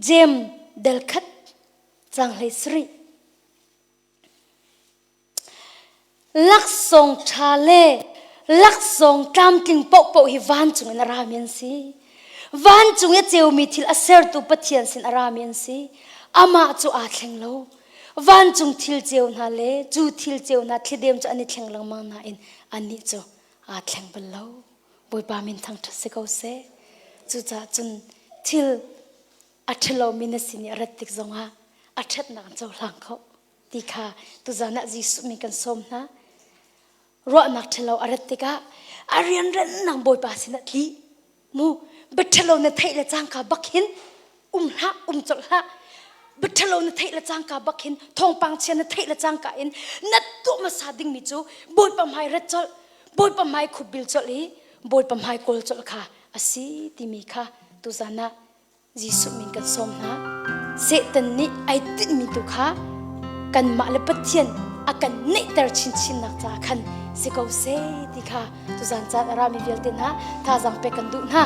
Jem del khat cang hlei sarih. Laksawng ṭha le laksawng tlamtling paohpaoh hi vancung in a rami an si. Vancung i a ceumi thil a sertu Pathian sin a rami an si. Amah cu aa thleng lo. Vancung thil ceu hna le cu thil ceu hna thlidem cu an i thleng lengmang nain annih cu aa thleng bal lo. Bawipa min thangṭhat si ko seh. Cucaah cun thil a ṭhalomi na sin i a rat tik zongah. A ṭhatnak an cohlang kho ti kha tuzan ah Jesuh min kan sawm hna. Ruahnak ṭhalo a rat tikah a rianrannak Bawipa sinah tli. Mu biaṭhalo na theih le cangka bak hin um hlah, um colh hlah. Biaṭhalo na theih le cangka bak hin thawngpang chia na theih le cangka in na tuah hmasa dingmi cu Bawipa hmai rat colh, Bawipa hmai khupbil colh i Bawipa hmai kawl colh kha a si timi kha tuzan ah Jesuh min kan sawm hna. Satan nih ai tinhmi tu kha kanmah le Pathian a kan neihter chinchinnak caah khan si ko seh ti kha tuzan caan a rami vialte hna thazaang pek kan duh hna.